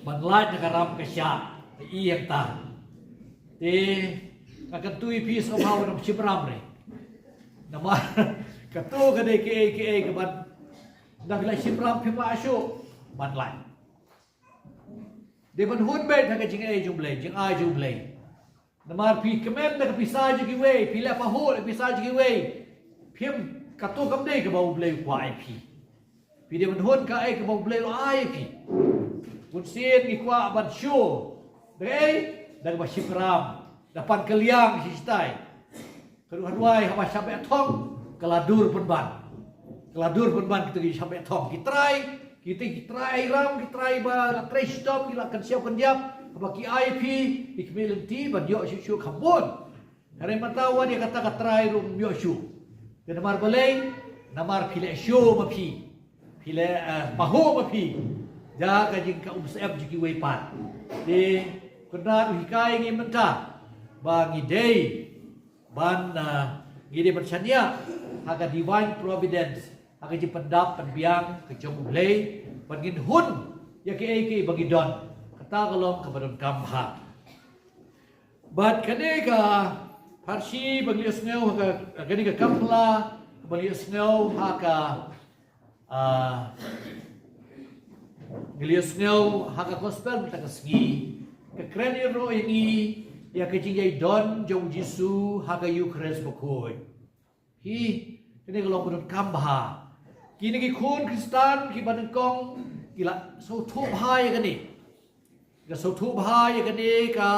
ban lait na ka ram ka shah, ka i hangta. Te nga kyntu ïa phi sngewbha ban ym shim ram re. Namar kato ka dei kaei kaei kaban, lada phi la shim ram phim lah shuh ban lait. Dei ban hun beit ha ka jingai jong U Blei, jingai jong U Blei. Namar phi kmen da ka pisa jong kiwei, phi leh pahuh da ka pisa jong kiwei. Phim, kato kam dei kaba U Blei u kwah ïa phi. Phi dei ban hun kaei kaba U Blei u ai ïa phi. Bunsien ngi kwah ban shu, da kaei, da kaba shim ram, da pan kylliang shi shi tai. Ka ruh hynrei haba shah beh thong, ka la dur pynban. Ka la dur pynban kita ki shah beh thong. Ki trai, kita ki trai ram, ki trai ba la trei shitom, ki la kynshew kyndiap, haba ki ai phi, ki khmih lynti ban ïoh shuh shuh kham bun. Hynrei mynta wat ïa kata ka trai ruh ym ïoh shuh. Te namar balei, namar phi leh shuh ma phi. Phi leh, eh, pahuh ma phi. Da ka jing ka umsyep jong kiwei pat. Te Kynrad u hikai ngi mynta ba ngi dei ban, ah, ngi dei ban shaniah ha ka divine providence, ha ka jingpyndap pynbiang ka jong U Blei, ban ngin hun ïa kiei kiei ba ngi don. Kata ka long kaba donkam bha. Bad kane ka pharshi ba ngi ïohsngew ha ka, kane ka kam phylla ba ngi ïohsngew ha ka Ah, ngi la ïohsngew ha ka gospel mynta ka sngi, ka kren ïaroh ïa ngi ïa ka jingïaidon jong u Jisu ha ka Eucharist bakhuid. Hi, kane ka long ba donkam bha. Kine ki khun Khristan kiba nyngkong ki la sngewthuh bha ïa kane. Ka sngewthuh bha ïa kane ka,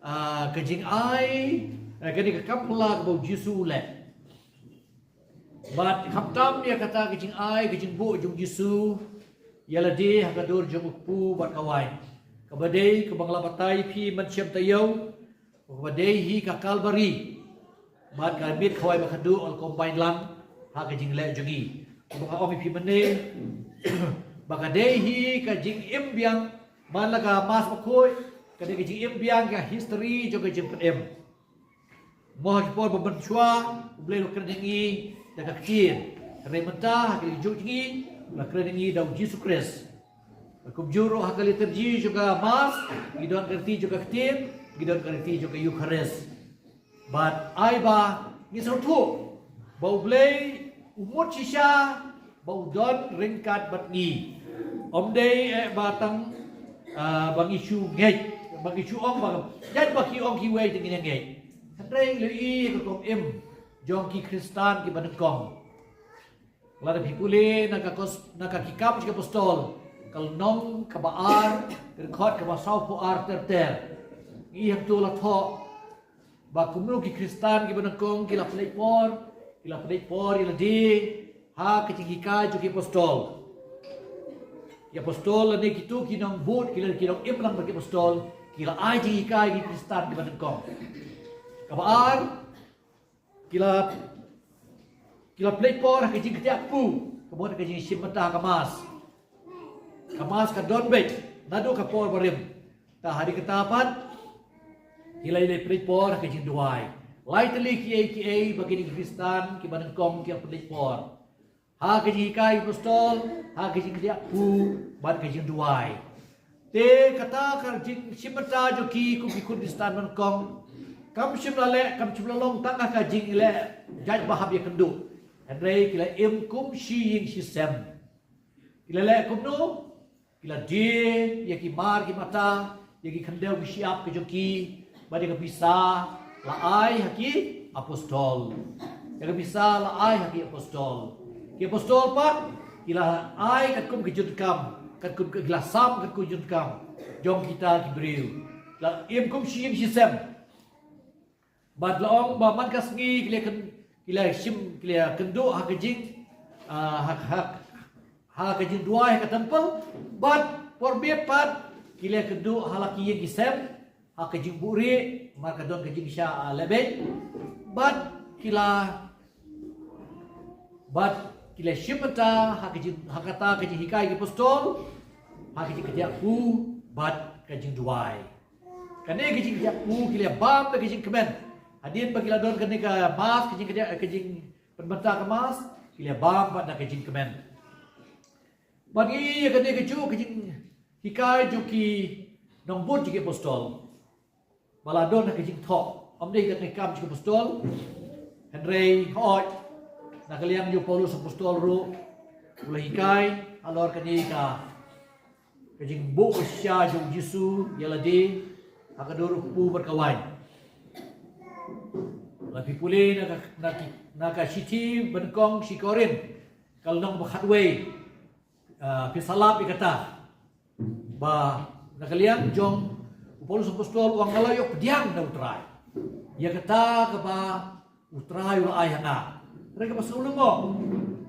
ah, ka jingai, eh, kane ka kam phylla kaba u Jisu u leh. Bad khamtam ïa kata ka jingai, ka jingbuh jong u Jisu ïa lade ha ka dur jong u kpu bad ka waiñ. Kaba dei kaba nga la batai ïa phi mynshem taïew, kaba dei hi ka Kalbari. Bad ka miet khawai ba khadduh la combine lang ha ka jingleh jong ngi. Kaba nga ong ïa phi mynne ba ka dei hi ka jingim biang man la ka Mass bakhuid, ka dei ka jingim biang ka history jong ka jingpynim. Mo ha ki por ba mynshuwa U Blei u la kren ïa ngi da ka ktien. Hynrei mynta ha ka juh jong ngi u la kren ïa ngi da u Jisu Khrist. Kumjuh ruh ha ka liturgi jong ka Mass, ngi don ka riti jong ka ktien, ngi don ka riti jong ka Eucharist. Bad ai ba ngi sngewthuh ba U Blei u mut shisha ba u don ryngkat bad ngi. Ym dei eh ba tang, ah, ba ngi shu ngeit, ba ngi shu ong ba ïa ba ki ong kiwei te ngin ïa ngeit. Hynrei lei ka rukom im jong ki Khristan kiba nyngkong. Lada phi pule na ka kos-, na ka Ki Kam ki Apostol, ka lynnong kaba ar, ka dkhot kaba sawphew ar ter ter. Ngi hangto la thoh ba kumno ki Khristan kiba nyngkong ki la pynleit por, ki la pynleit por ïa lade ha ka jinghikai jong ki apostol. Ki apostol lane kito ki nongbud, ki la, ki nongim lang bad ki apostol, ki la ai jinghikai ki Khristan kiba nyngkong. Kaba ar, ki la, ki la pynleit por ha ka jingkdiah kpu, ka mut ka jingshim bynta ha ka Mass. Ka Mass ka don beit naduh ka por barim. Te hadien kata pat ki la ïaleh pynleit por ha ka jingduwai. Lai tylli kiei kiei ba kine ki Khristan kiba nyngkong ki la pynleit por ha ka jinghikai apostol, ha ka jingkdiah kpu bad ka jingduwai. Te kata ka jingshim bynta jong ki kum ki khun Khristan nyngkong kam shym la leh, kam shym la long tang ha ka jingleh jait ba hap ïakynduh. Hynrei ki la im kum shi ïing shi sem. Ki la leh kumno? Ki la die ïa ki mar ki mata, ïa ki khyndew ki shyiap ki jong ki, bad ïa ka pisa la ai ha ki apostol. Ïa ka pisa la ai ha ki apostol. Ki apostol pat ki la ai katkum ka jingdonkam, katkum ka, ki la sam katkum ka jingdonkam jong kita ki briew. La im kum shi ïing shi sem. Bad la ong ba man ka sngi ki la kyn-, ki la shim, ki la kynduh ha ka jing, ah, ha, ha, ha ka jingduwai ha ka temple. Bad por bit pat ki la kynduh ha la ki ïing ki sem ha ka jingbuhrieh, mar ka don ka jingshah, ah, lehbeiñ. Bad ki la, bad ki la shim bynta ha ka jing, ha kata ka jinghikai ki apostol, ha ka jingkdiah kpu bad ka jingduwai. Kane ka jingkdiah kpu ki la bam da ka jingkmen. Hadien ba ki la don kane ka Mass, ka jingkdiah, ka jingpynbynta ka Mass, ki la bam bad da ka jingkmen. Bad ngi ïa kane kajuh ka jinghikai jong ki nongbud jong ki apostol ba la don ha ka jingthoh. Ym dei ha Ki Kam jong ki Apostol, hynrei hooid na ka liang jong u Paulus apostol ruh u la hikai halor kane ka ka jingbuh shisha jong u Jisu ïa lade ha ka dur u kpu bad ka waiñ. Lada phi pule na ka, na ki, na ka shithi ba nyngkong shi Korinth, ka lynnong ba khatwei, ah, phi sa lap ïa kata. Ba na ka liang jong u Paulus apostol u ong nga la ïoh pdiang na u Trai ïa kata kaba u Trai u la ai ha nga. Hynrei kaba sngewlyngngoh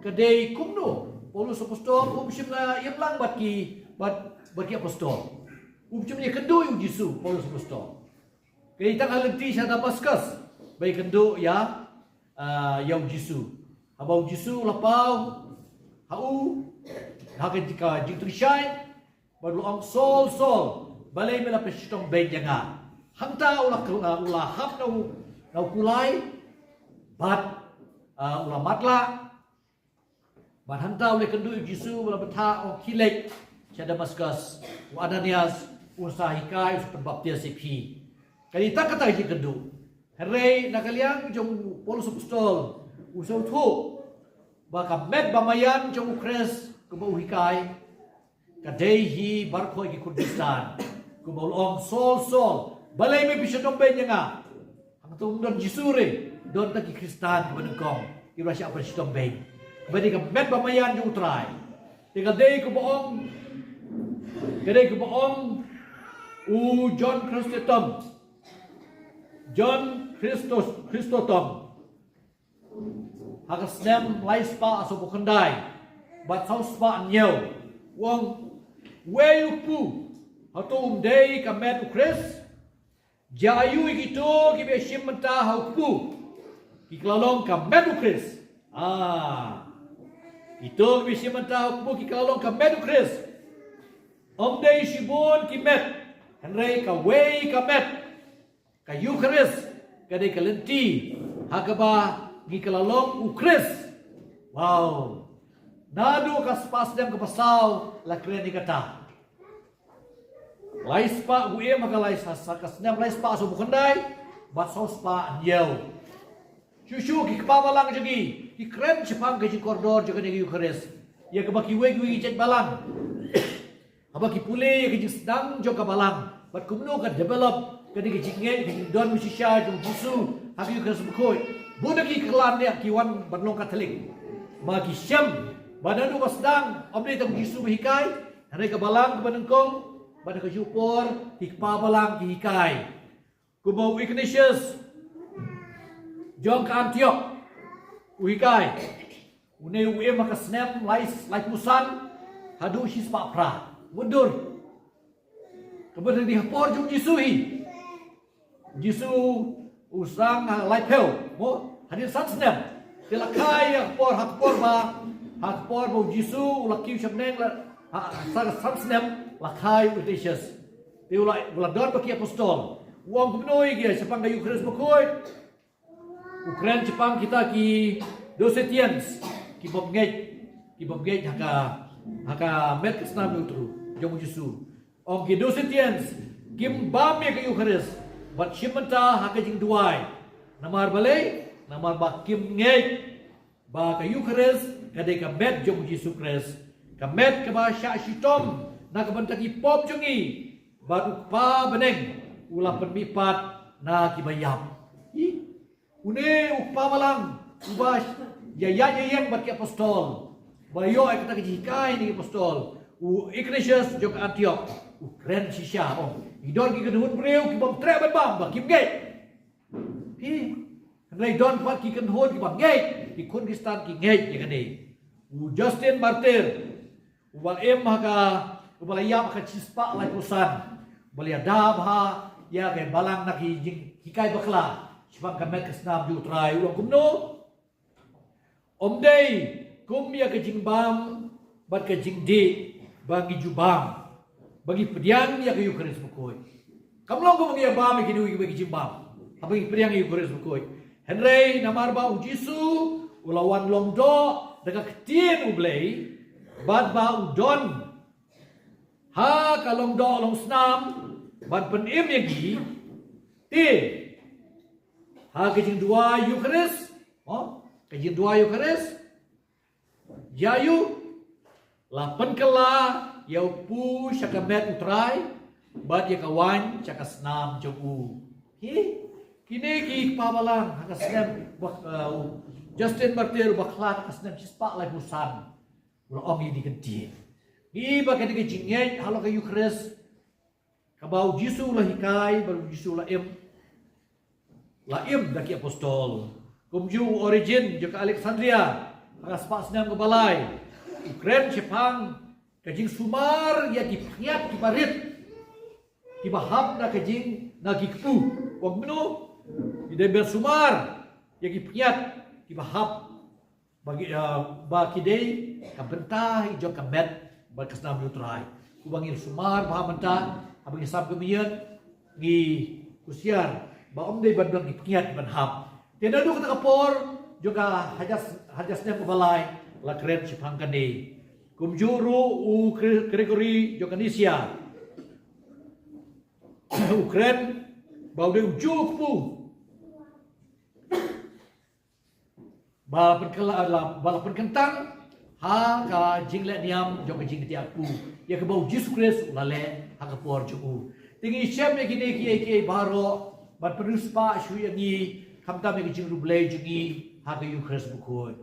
ka dei kumno Paulus apostol um shym la ïeng lang bad ki, bad, bad ki apostol. Um shym la ïakynduh ïa u Jisu Paulus apostol. Ka dei tang ha lynti sha Damaskus ba ïakynduh ïa, ah, ïa u Jisu. Haba u Jisu u la paw ha u ha ka jingtyngshaiñ, bad u la ong, Saul, Saul, balei me la pynshitom beiñ ïa nga? Hangta u la kylla-, u la hap na u, na u kulai, bad, ah, u la matlah. Bad hangta u la ïakynduh ïa u Jisu, u la bthah, u ong, khie leit sha Damaskus, u Ananias un sa hikai, un sa pynbaptis ïa phi. Ka dei tang kata ka jingïakynduh. Hynrei na ka liang jong u Paulus apostol, u sngewthuh ba ka met ba maïan jong u Khrist kumba u hikai ka dei hi baroh ki khun Khristan. Kumba u la ong, Saul, Saul, balei me phi shu don beiñ ïa nga? Hangto ym don Jisu re, don tang ki Khristan kiba nyngkong kiba la shah pynshitong beiñ. Ba dei ka met ba maïan jong u Trai. Te ka dei kumba ong, ka dei kumba ong u John Chrysostom, John Christos, Chrysostom, ha ka snem lai spah sawphew khyndai bad saw spah hynñiew, u ong, wei u kpu, hato um dei ka met u Khrist? Jia aiu ïa kito kiba shim bynta ha u kpu ki ka la long ka met u Khrist? Ah, kito kiba shim bynta ha u kpu ki ka la long ka met u Khrist. Ym dei shibun ki met, hynrei kawei ka met, ka Eukharist, ka dei ka lynti ha kaba ngi ka la long u Khrist. Wow. Naduh ka spah snem kaba saw la kren ïa kata. Lai spah, u im ha ka lai sa, sa ka snem lai spah sawphew khyndai bad saw spah hynñiew. Shuh shuh ki kpa balang jong ngi ki kren shaphang ka jingkordor jong kane ka Eukharist, ïa kaba kiwei kiwei ki jait balang haba ki pule ïa ka jingsdang jong ka balang bad kumno ka develop kane ka jingngeit, ka jingdon mynshisha jong u Jisu ha ka Eukharist bakhuid. Bun na ki kylla ne ki wan ban long Katholik. Ba ki shem ba naduh ba sdang ym dei tang u Jisu ba hikai, hynrei ka balang kaba nyngkong, bad ha kajuh por ki kpa balang ki hikai. Kumba u Ignatius jong ka Antioch u hikai. Une u im ha ka snem lai, laiphew san haduh shispah phra. Mutdur. Kaba dei ha por jong u Jisu hi. U Jisu u sdang ha laiphew, mo, hadien san snem. Te la kha ïa ka por, ha ka por ba, ha ka por ba u Jisu u la kiew sha bneng la, ha, ha san, san snem la kha ïa u Ignatius. Te u la, u la don bad ki apostol. U ong kumno ïa ki shaphang ka Eukharist bakhuid? U kren shaphang kita ki Docetians, ki bym ngeit, ki bym ngeit ha ka, ha ka met ka snam jong u Trai, jong u Jisu. Ong ki Docetians, kim bam ïa ka Eukharist bad shim bynta ha ka jingduwai. Namar balei? Namar ba kim ngeit ba ka Eukharist ka dei ka met jong u Jisu Khrist, ka met kaba shah shitom na ka bynta ki pop jong ngi, bad u Kpa bneng u la pynmihpat na kiba ïap. Hi, une u kpa balang uba ïaid ïaïeng bad ki apostol, ba ïoh ïa kata ka jinghikai na ki apostol, u Ignatius jong ka Antioch, u kren shisha, ong, ngi don ki kynhun briew ki bym treh ban bam ba kim ngeit. Hi, hynrei don pat ki kynhun kiba ngeit, ki khun Khristan ki ngeit ïa kane. U Justin Martyr, uba la im ha ka, uba la ïap ha ka shispah laiphew san, uba la ïada bha ïa ka balang na ki jinghikai bakla shaphang ka met ka snam jong u Trai, u ong kumno? Ym dei kum ïa ka jingbam bad ka jingdih ba ngi ju bam ba ngi pdiang ïa ka Eukharist bakhuid. Kam long kum ba ngi ïa bam ïa kine kiwei ki jingbam haba ngi pdiang ïa ka Eukharist bakhuid. Hynrei namar ba u Jisu u la wan long doh da ka ktien U Blei, bad ba u don ha ka long doh long snam ban pynim ïa ngi, te ha ka jingduwai Eukharist, oh, ka jingduwai Eukharist, ïa u la pynkylla ïa u kpu sha ka met u Trai, bad ïa ka waiñ sha ka snam jong u. Hi, kine ki kpa balang ha ka snem ba, uh, u Justin Martyr uba khlad ha ka snem shispah laiphew san, u la ong ïa kine ki ktien. Ngi ba kane ka jingngeit halor ka Eukharist, kaba u Jisu u la hikai, ba u Jisu u la im, la im da ki apostol. Kumjuh u Origen jong ka Alexandria, ha ka spah snem kaba lai, u kren shaphang ka jingsumar ïa ki pynïaid kiba rit kiba hap na ka jing, na ki kpu. U ong kumno? Ngi dei ban sumar ïa ki pynïaid kiba hap ba ki, ah, ba ki dei ka bynta jong ka met bad ka snam jong u Trai. Kumba ngi sumar bha mynta, haba ngi sam ka mïen, ngi kusiar ba ym dei ban don ki pynïaid ban hap. Te naduh kata ka por jong ka hajar, hajar snem kaba lai la kren shaphang kane. Kumjuh ruh u Gre-, Gregory jong ka Nyssa, u kren ba u dei u juh u kpu. ba la pynkylla-, la, ba la pynkyntang ha ka jingleh niam jong ka jingkti ap u, ïa kaba u Jisu Khrist u la leh ha ka por jong u. Te ngi shem ïa kine kiei kiei baroh ban pynriewspah shuh ïa ngi, khamtam ïa ka jingriewblei jong ngi ha ka Ïukharist bakhuid.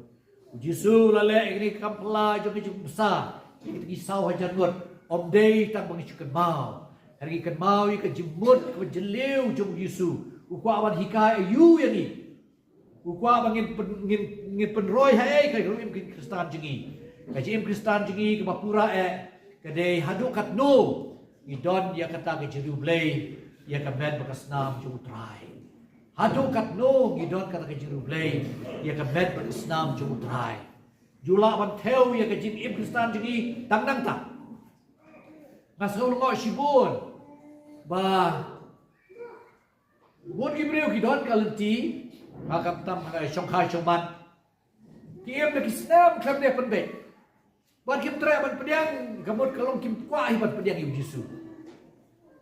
U Jisu u la leh ïa kine ki kam phylla jong ka jingbsa ïa kita ki saw hajar ngut, ym dei tang ba ngi shu kynmaw. Hynrei ngi kynmaw ïa ka jingmut kaba jylliew jong u Jisu. U kwah ban hikai aïu ïa ngi? U kwah ba ngin pyn-, ngin, ngin pynroi ha ei ka jingim Khristan jong ngi? Ka jingim Khristan jong ngi kaba pura eh ka dei haduh katno ngi don ïa kata ka jingriewblei ïa ka met bad ka snam jong u Trai. Haduh katno ngi don kata ka jingriewblei ïa ka met bad ka snam jong u Trai? Ju lah ban thew ïa ka jingim Khristan jong ngi tang nangta. Nga sngew lyngngoh shibun ba bun ki briew ki don ka lynti, ha, khamtam ha ka shongkha shongman. Ki im da ki snem khlem da pynbeit. Bad kim treh ban pdiang, ka mut ka long kim kwah hi ban pdiang ïa u Jisu.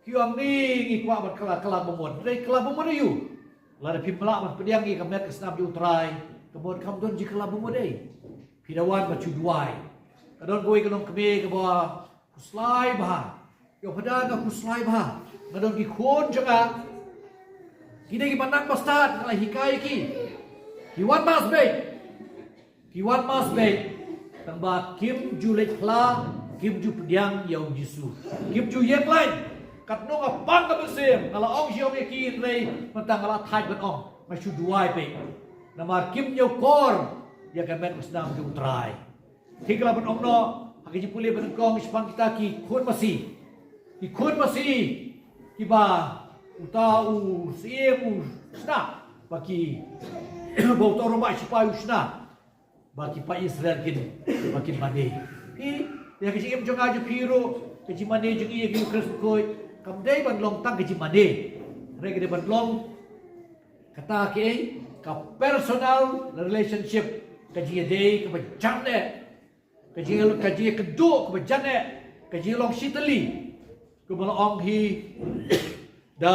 Ki ong, ngi, ngi kwah ban kylla, kylla bamut. Hynrei kylla bamut aïu? Lada phim lah ban pdiang ïa ka met ka snam jong u Trai, ka mut kam don jingkylla bamut ei. Phi da wan ban shu duwai. Ka don kawei ka longkmie kaba khuslai bha. Ïa, phi da, nga khuslai bha. Nga don ki khun jong nga, ki dei kiba nang ba stad, nga la hikai ki. Ki wan mass beit. Ki wan mass beit, tang ba kim ju leit phla, kim ju pdiang ïa u Jisu. Kim ju ïeng lain. Katno nga pang ka mynsiem, nga la ong sha ïong ïa ki, hynrei mynta nga la thait ban ong, nga shu duwai beit. Namar kim ñiewkor ïa ka met ka snam jong u Trai. Te nga la ban ong noh ha ka jingpule ba nyngkong shaphang kita ki khun masi. Ki khun masi kiba uta u syiem u shna, ba ki, ba uta u rangbah shipai u shna, ba ki paid Israel kin, ba kin mane. Phi, ïa ka jingim jong nga jong phi ruh, ka jingmane jong ngi ïa ka Ïukharist Bakhuid, kam dei ban long tang ka jingmane. Hynrei ka dei ban long kata kaei, ka personal relationship, ka jingïadei kaba jan eh. Ka jing, ka jingïakynduh kaba jan eh, ka jinglong shi tylli. Kumba la ong hi da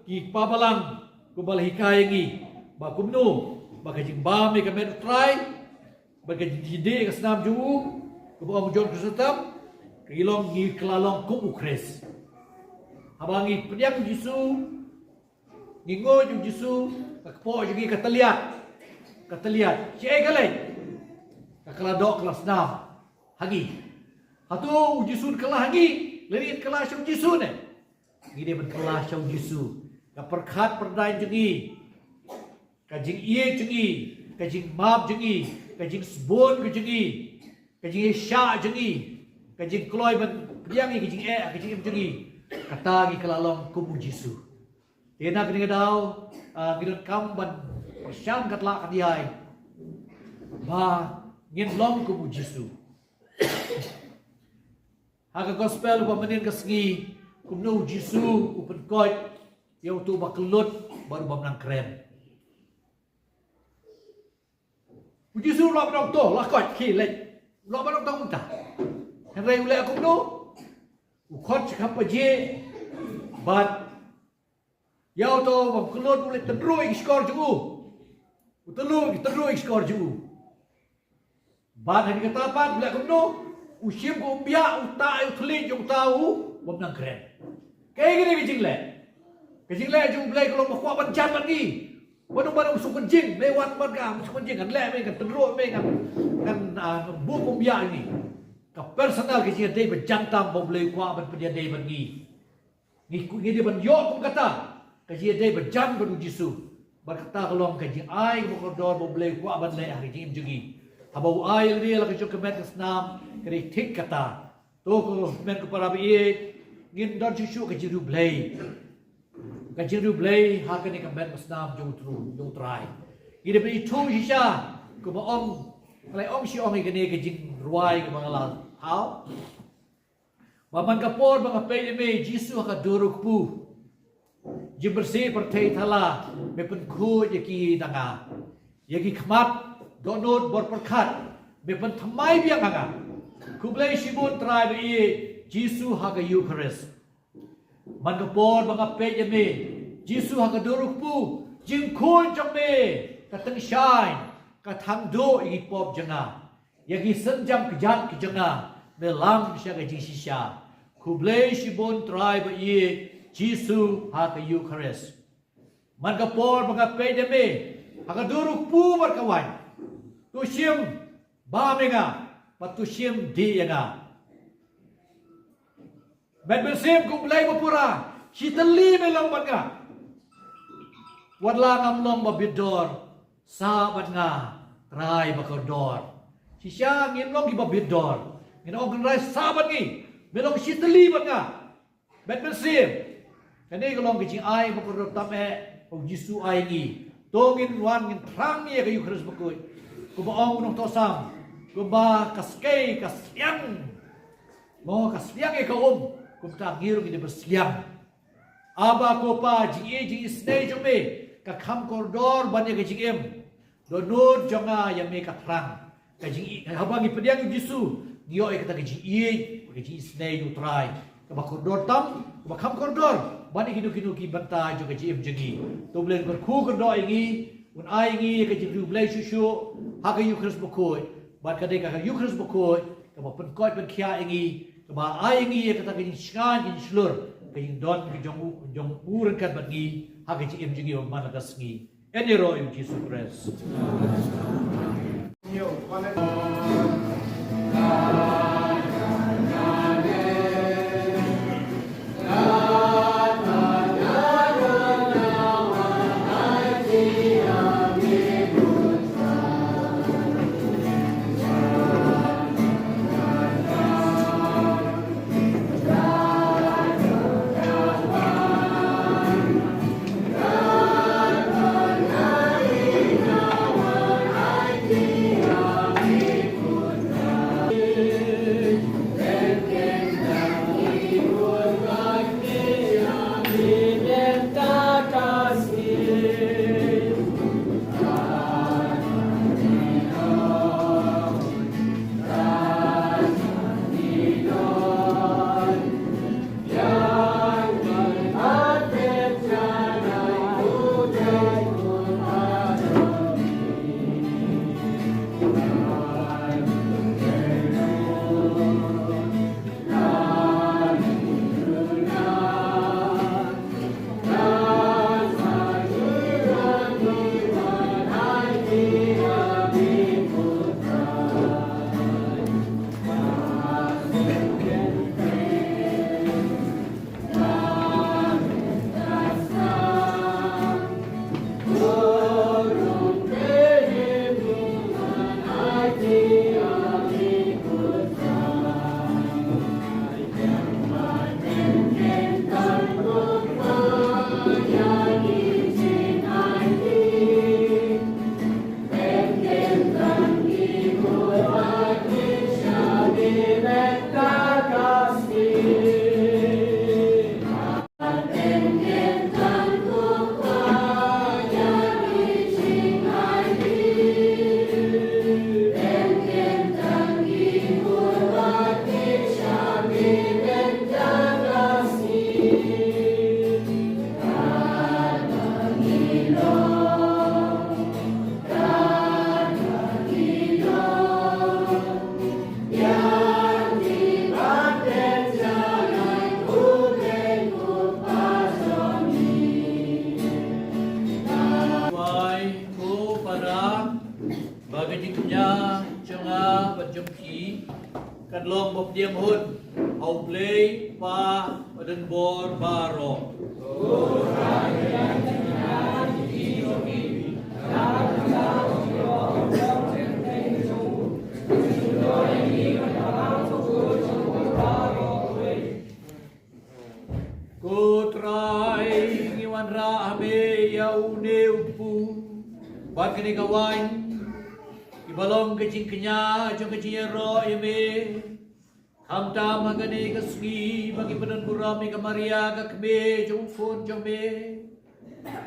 ki kpa balang, kumba la hikai ïa ngi, ba kumno ba ka jingbam ïa ka met u Trai, ba ka jingdih ïa ka snam jong u, kumba ong John Chrysostom, ka long, ngi kylla long kum u Khrist. Haba ngi pdiang u Jisu, ngi nguid ïa u Jisu, ka kpoh jong ngi ka tylliat. Ka tylliat. Shaei ka leit? Ka kylla doh kylla snam ha ngi. Hato u Jisu un kylla ha ngi lane ngi kylla sha u Jisu ne? Ngi dei ban kylla sha u Jisu. Ka pyrkhat pyrdaiñ jong ngi, ka jingïeit jong ngi, ka jingmap jong ngi, ka jingsbun ka jong ngi, ka jingïaishah jong ngi, ka jingkloi ban pdiang ïa ka jingeh, ka jingim jong ngi, kata ngi kylla long kum u Jisu. Te na kane ka daw, ah, ngi donkam ban pyrshang katba lah ka dei ba ngin long kum u Jisu. Ha ka gospel ba mynnin ka sngi, kumno u Jisu u pynkoit ïa uto uba kyllut bad uba nang kren. U Jisu u lah ban ong to, la koit, khie leit. U lah ban ong tang kumta. Hynrei u leh kumno? U khot shakhmat baje bad ïa uto uba kyllut u leit tynruh ïa ki shkor jong u. U tynruh, tynruh ïa ki shkor jong u. Bad ha kata pat u leh kumno? U shim ka umbiah, u tah ïa u thylliej jong uta uba nang kren. Kaei kane ka jingleh? Ka jingleh jong U Blei ka long ba kwah ban jan bad ngi. Ban ong, ban ong, sngewbha jing, me wan bad nga, sngewbha jing, ngan leh me, ngan tynruh me, ngan, ngan, ah, ngan buh ka umbiah ïa ngi. Ka personal, ka jingïadei ba jan tam ba U Blei u kwah ban pynïadei bad ngi. Ngi, ngi dei ban ïoh kum kata ka jingïadei ba jan bad u Jisu. Bad kata ka long ka jingai kaba kordor ba U Blei u kwah ban leh ha ka jingim jong ngi. Haba u ai ïa lade la ka jong ka met ka snam, ka dei thik kata. To ko hynmen ko para baieit, ngin don shuh shuh ka jingriewblei. Ka jingriewblei ha kane ka met ka snam jong u Trai, jong u Trai. Ngi dei ban ithuh shisha, kumba ong, nga la ong shi ong ïa kane ka jingrwai kaba nga la thaw. Ba man ka por ba nga peit ïa me Jisu ha ka dur u kpu, jingpyrshah pyrthei thala me pynkhuid ïa ki na nga. Ïa ki khmat dohnud bor pyrkhat me pynthymmai biang ha nga. Khublei shibun Trai baieit, Jisu ha ka Ïukharist. Man ka por ba nga peit ïa me Jisu ha ka dur u kpu, jingkhuid jong me ka tyngshaiñ. ka thang duh ïa ki pop jong nga, ïa ki synjam kjat ki jong nga, me lam sha ka jingshisha. Khublei shibun Trai ba ïeit, Jisu ha ka Eucharist. Man ka por ba nga peit ïa me ha ka dur u kpu bad ka waiñ, to shim bam ïa nga, bad to shim dih ïa nga. Met mynsiem ko Blei bapura, shi tylli me long bad nga. Wat la ngam long ba bit dor, sah bad nga, Trai ba kordor. Shisha ngin long ki ba bit dor, ngin ong, Trai, sah bad ngi, me long shi tylli bad nga. Met mynsiem, kane ka long ka jingai ba kordor tam eh ba u Jisu ai ngi. To ngin wan ngin thrang ïa ka Eucharist bakhuid. Kumba ong u nongthoh Salm, kumba ka skei ka sliang, mo, ka sliang ïa ka um, kumta ngi ruh ngi dei ban sliang. Aba ko Pa, jingïeit jingisynei jong me ka kham kordor ban ïa ka jingim. Dohnud jong nga ïa me ka thrang. Ka jingïeit, haba ngi pdiang ïa u Jisu, ngi ïoh ïa kata ka jingïeit, ka jingisynei jong u Trai, kaba kordor tam, kaba kham kordor ban ïa kino kino ki bynta jong ka jingim jong ngi. To U Blei un kyrkhu kyrdoh ïa ngi, un ai ïa ngi ïa ka jingriewblei shuh shuh ha ka Eucharist bakhuid. Bad ka dei ka Eucharist bakhuid kaba pynkoit pynkhiah ïa ngi, kaba ai ïa ngi ïa kata ka jingshngaiñ, ka jingshlur, ka jingdon ka jong u, jong u ryngkat bad ngi ha ka jingim jong ngi man la ka sngi. Yn ïaroh ïa u Jisu Khrist. Wai, ko para, ba ka jingkñia jong nga bad jong phi kan long ba pdiang hun ha U Blei Pa badonbor baroh. Ko Trai, ngi wanrah ha me ïa une u kpu bad kane ka waiñ, kiba long ka jingkñia jong ka jingïaroh ïa me. Khamtam ha kane ka sngi ba ngi pyndonkam ïa ka Maria ka kmie jong u khun jong me,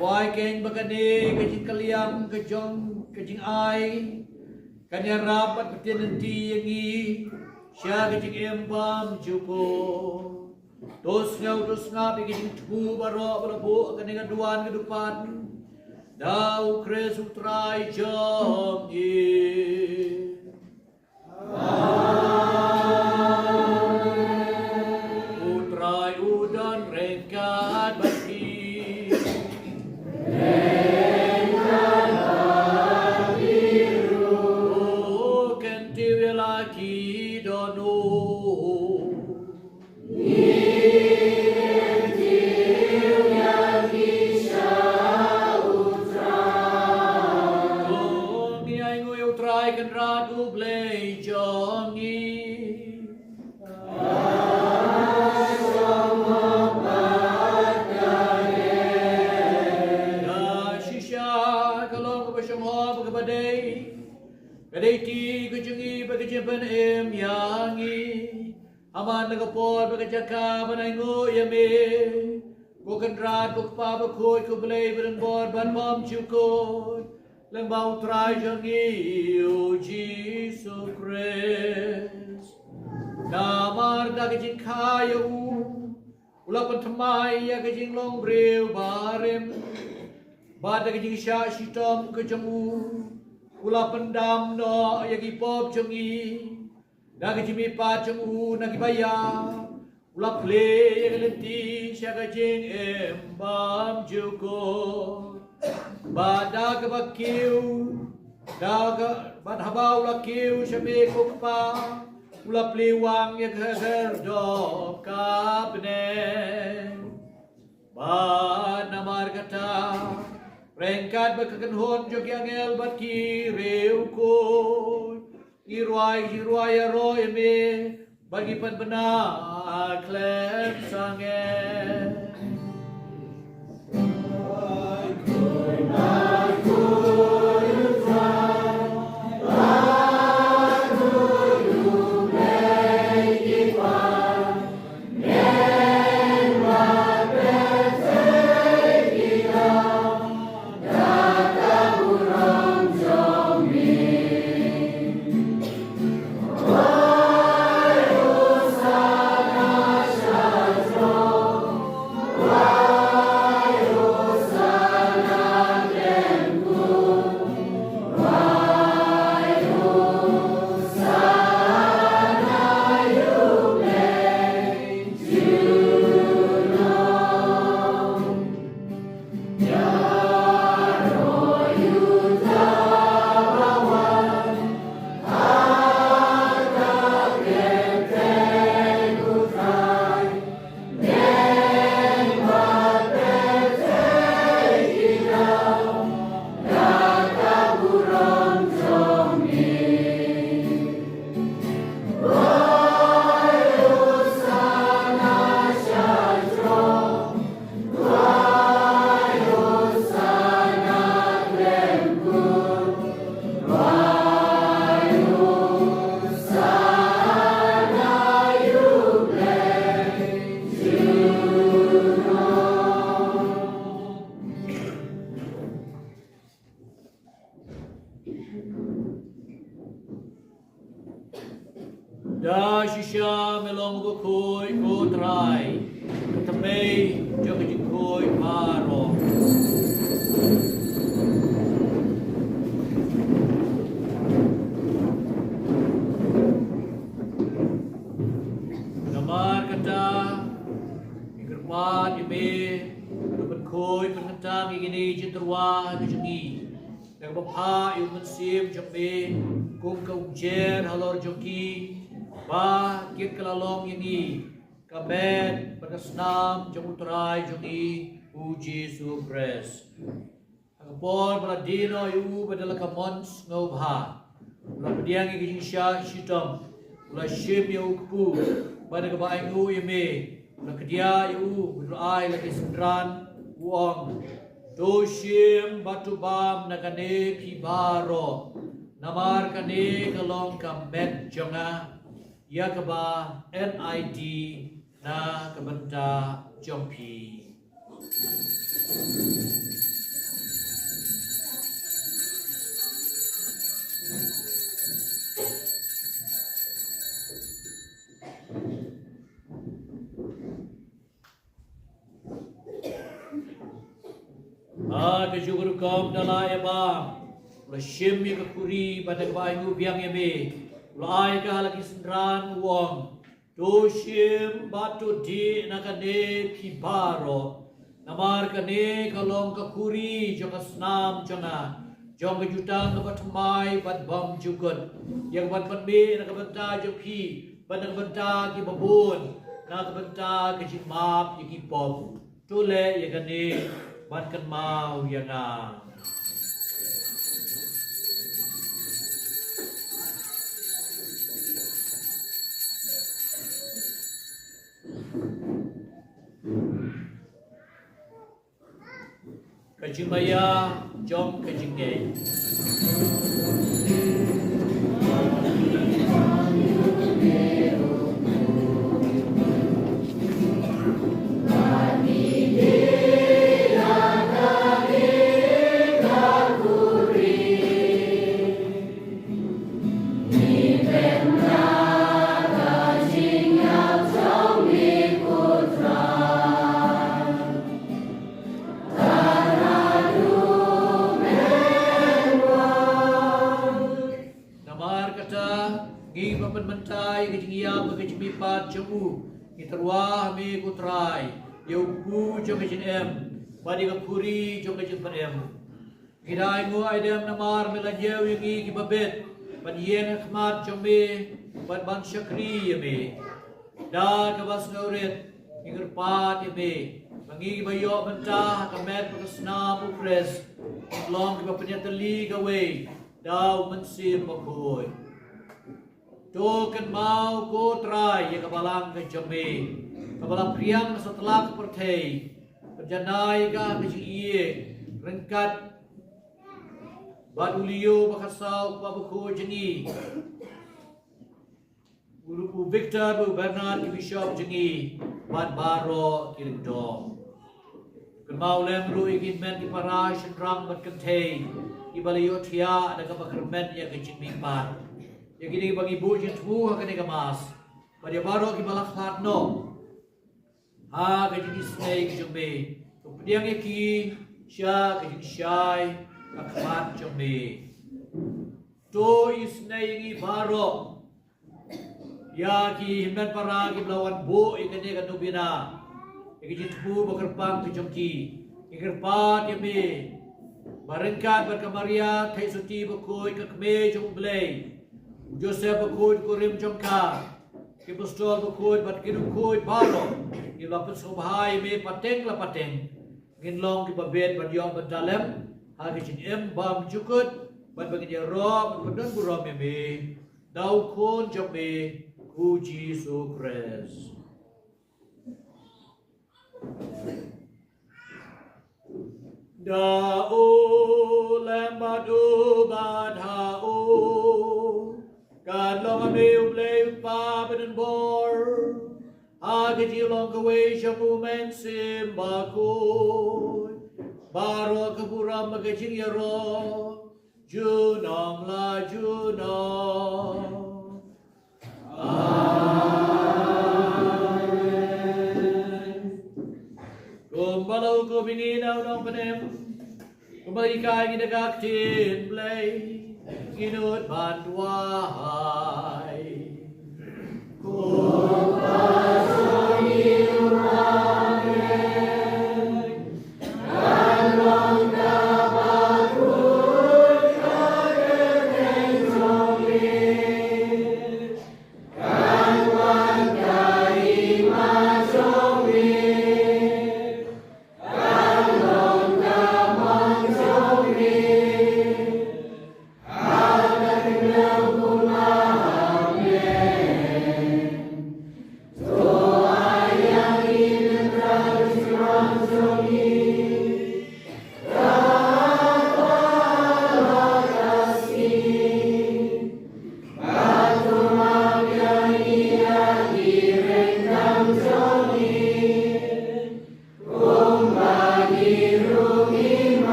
wai keiñ ba kane ka jingkylliang ka jong ka jingai kan ïarap bad pyntian lynti ïa ngi sha ka jingim bymjukut. To sngew, to sngap ïa ka jingthmu baroh ba la buh ha kane ka duwan ka dupan. da U Khrist U Trai jong ngi. U Trai u don ryngkat bad phi. U kyntiew ïa la ki dohnud. Ngi ainguh ïa U Trai Kynrad U Blei jong ngi. Ka shisha ka long kaba shongshong bad kaba dei. Ka dei kti ka jong ngi bad ka jingpynim ïa ngi. Ha man la ka por bad ka jaka ban ainguh ïa me, ko Kynrad, ko Kpa bakhuid, ko Blei badonbor bad bymjukut, lyngba U Trai jong ngi U Jisu Khrist. Namar da ka jingkha ïa u, u la pynthymmai ïa ka jinglong briew barim. Bad da ka jingshah shitom ka jong u, u la pyndam noh ïa ki pop jong ngi. Da ka jingmihpat jong u na kiba ïap, u la plie ïa ka lynti sha ka jingim bymjukut. Bad da kaba kiew, da ka, bad haba u la kiew sha me ko Kpa, u la plie wang ïa ka khyrdop ka bneng. Bad namar kata, ryngkat bad ka kynhun jong ki angel bad ki riewkhuid, ngi rwai, ngi rwai ïaroh ïa me, bad ngi pan bna khlem sangeh. Da shisha me long bakhuid ko Trai, ka thymmei jong ka jingkhuid baroh. Namar kata, ngi kyrpad ïa me, ban pynkhuid pynkyntang ïa kine ki jingtyrwa ki jong ngi. Da kaba phah ïa u Mynsiem jong me kum ka umjer halor jong ki, ba kit ka la long ïa ngi ka met bad ka snam jong U Trai jong ngi U Jisu Khrist. Ha ka por ba la die noh ïa u bad da la ka mon sngewbha, u la pdiang ïa ka jingshah shitom, u la shim ïa u kpu, bad da kaba ainguh ïa me, u la kdiah ïa u bad u la ai la ki synran, u ong: To shim bad to bam na kane phi baroh, namar kane ka long ka met jong nga, ïa kaba yn aiti na ka bynta jong phi. Ha Ka ju ka rukom da la ïa bam. U la shim ïa ka khuri bad da kaba ainguh biang ïa me, u la ai ka ha la ki synran, u ong: To shim bad to dih na kane phi baroh. Namar kane ka long ka khuri jong ka snam jong nga, jong ka jutang kaba thymmai bad bymjukut, ïa kaban pynmih na ka bynta jong phi bad na ka bynta kiba bun, na ka bynta ka jingmap ïa ki pop. To leh ïa kane ban kynmaw ïa nga. Ka jingmaïa jong ka jingngeit. Namar kata, ngi ba pynmynta ïa ka jingïap bad ka jingmihpat jong u, ngi tyrwa ha me ko Trai, ïa u kpu jong ka jingim bad ïa ka khuri jong ka jingpynim. Ngi da ainguh aidem namar me la ñiew ïa ngi kiba bit ban ïeng ha khmat jong me bad ban shakri ïa me. Da kaba sngewrit ngi kyrpad ïa me ba ngi kiba ïoh bynta ha ka met bad ka snam u Khrist, ngi long kiba pynïatylli kawei da u Mynsiem Bakhuid. To kynmaw ko Trai ïa ka balang ka jong me, kaba la phriang ha satlak pyrthei, pynjanai ka ha ka jingïeit ryngkat bad u Leo ba khatsaw, u kpa bakhuid jong ngi, u, u Victor bad u Bernard ki bishop jong ngi, bad baroh ki lyngdoh. Kynmaw lem ruh ïa ki hynmen ki para shynrang bad kynthei kiba la ïohthiah da kaba kyrmen ïa ka jingmihpat, ïa kine kiba ngi buh jingthmu ha kane ka Mass, bad ïa baroh kiba la khlad noh ha ka jingisynei ka jong me. To pdiang ïa ki sha ka jingshai ha khmat jong me. To isynei ïa ngi baroh, ïa ki hynmen para kiba la wan buh ïa kane ka novena, ïa ka jingthmu ba kyrpang ka jong ki. Ngi kyrpad ïa me ba ryngkat bad ka Maria Theisotti bakhuid, ka Kmie jong U Blei, u Joseph bakhuid, u kurim jong ka, ki apostol bakhuid bad ki riewkhuid baroh, kiba la pynsngewbha ïa me pateng la pateng, ngin long kiba bit ban ïoh bynta lem ha ka jingim bymjukut, bad ba ngin ïaroh bad pyndonburom ïa me da u Khun jong me, u Jisu Khrist. Da u lem bad u bad ha u, kan long ha me U Blei U Kpa badonbor, ha ka jinglong kawei jong u Mynsiem Bakhuid, baroh ka burom bad ka jingïaroh junom la junom. Amen. Kumba la hukum ïa ngi na u nongpynim, kumba la hikai ïa ngi da ka ktien Blei, ngin nud ban duwai.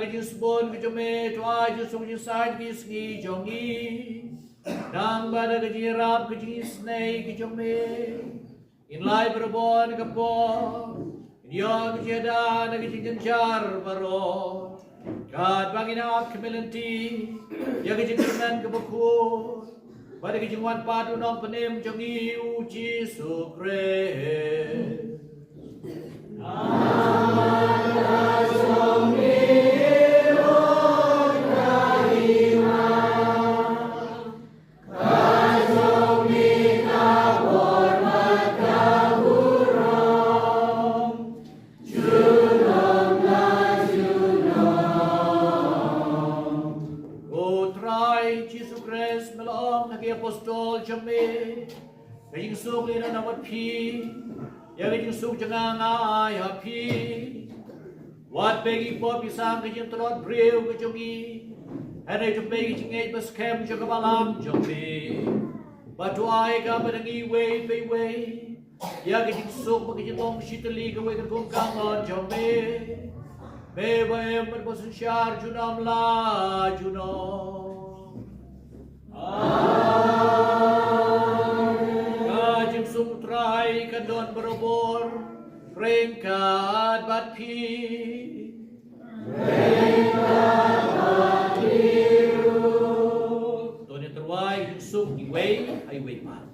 Ka jingsbun ka jong me, to ai jingsuk jingsaiñ ki sngi jong ngi. Nang ba da ka jingïarap ka jingisynei ka jong me, ngin lai barabor na ka por, ngin ïoh ka jingïada na ka jingjynjar baroh. Katba ngin ap khmih lynti ïa ka jingkyrmen kaba khuid, bad ïa ka jingwan pat u Nongpynim jong ngi u Jisu Khrist. Ko Trai Jisu Khrist, me la ong ha ki apostol jong me, ka jingsuk ngi don ha phi, ïa ka jingsuk jong nga nga ai ha phi. Wat pynïap pop ïa sang ka jingtlot briew ka jong ngi, hynrei to pynïap ka jingngeit ba skhem jong ka balang jong me. Bad to ai ka bad ngi iwei pa iwei ïa ka jingsuk bad ka jinglong shi tylli kawei ka kum ka ngon jong me. Me ba im bad ba synshar junom la junom. Amen. Ka jingsuk Trai kan don barabor ryngkat bad phi. Ryngkat bad phi ruh. To ngin tyrwa jingsuk iwei ha iwei pat.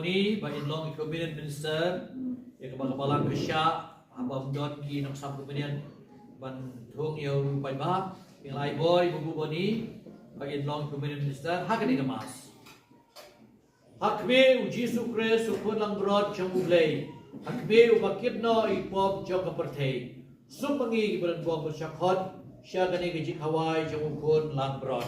Ni ba in long communion minister, ïa kaba ka balang ka shah, haba ym don ki nongsam communion ban thung ïa u paidbah, ïa lai boi bu bu bani ba in long communion minister ha kane ka mass. Ha khmih u Jisu Khrist u khun langbrot jong U Blei, ha khmih uba kit noh ïa ki pop jong ka pyrthei. Suk ma ngi kiba don bok bad sha khot sha kane ka jingkhawai jong u khun langbrot.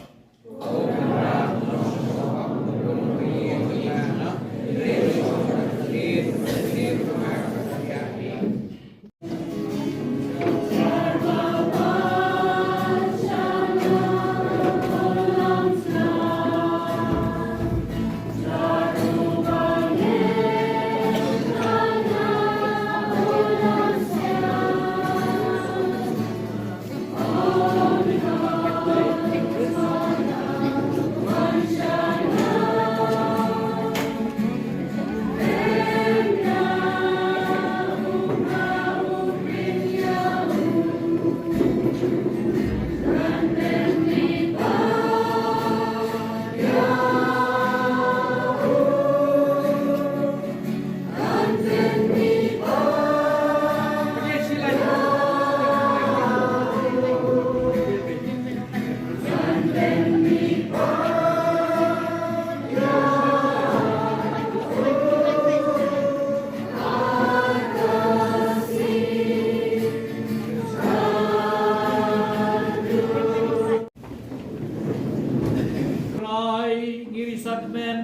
Trai, ngi riewspah kmen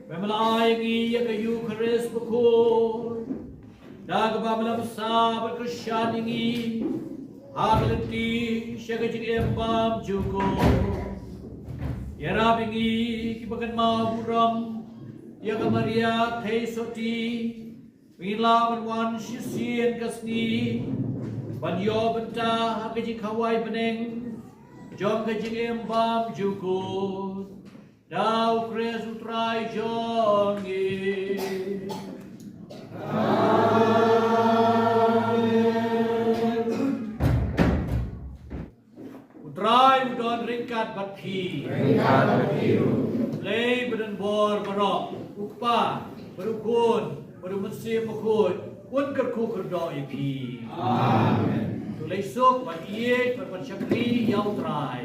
ba me la ai ngi ïa ka Eukharist bakhuid, da kaba me la bsa bad kyrshan ïa ngi ha ka lynti sha ka jingim bymjukut. Ïarap ïa ngi kiba kynmaw burom ïa ka Maria thei sotti, ba ngin lah ban wan shisien ka sngi ban ïoh bynta ha ka jingkhawai bneng jong ka jingim bymjukut. Da U Khrist U Trai jong ngi. U Trai u don ryngkat bad phi. Ryngkat bad phi ruh. Blei badonbor baroh, U Kpa, bad U Khun, bad U Mynsiem Bakhuid, un kyrkhu kyrdoh ïa phi. Amen. To leit suk ban ïeit bad ban shakri ïa U Trai.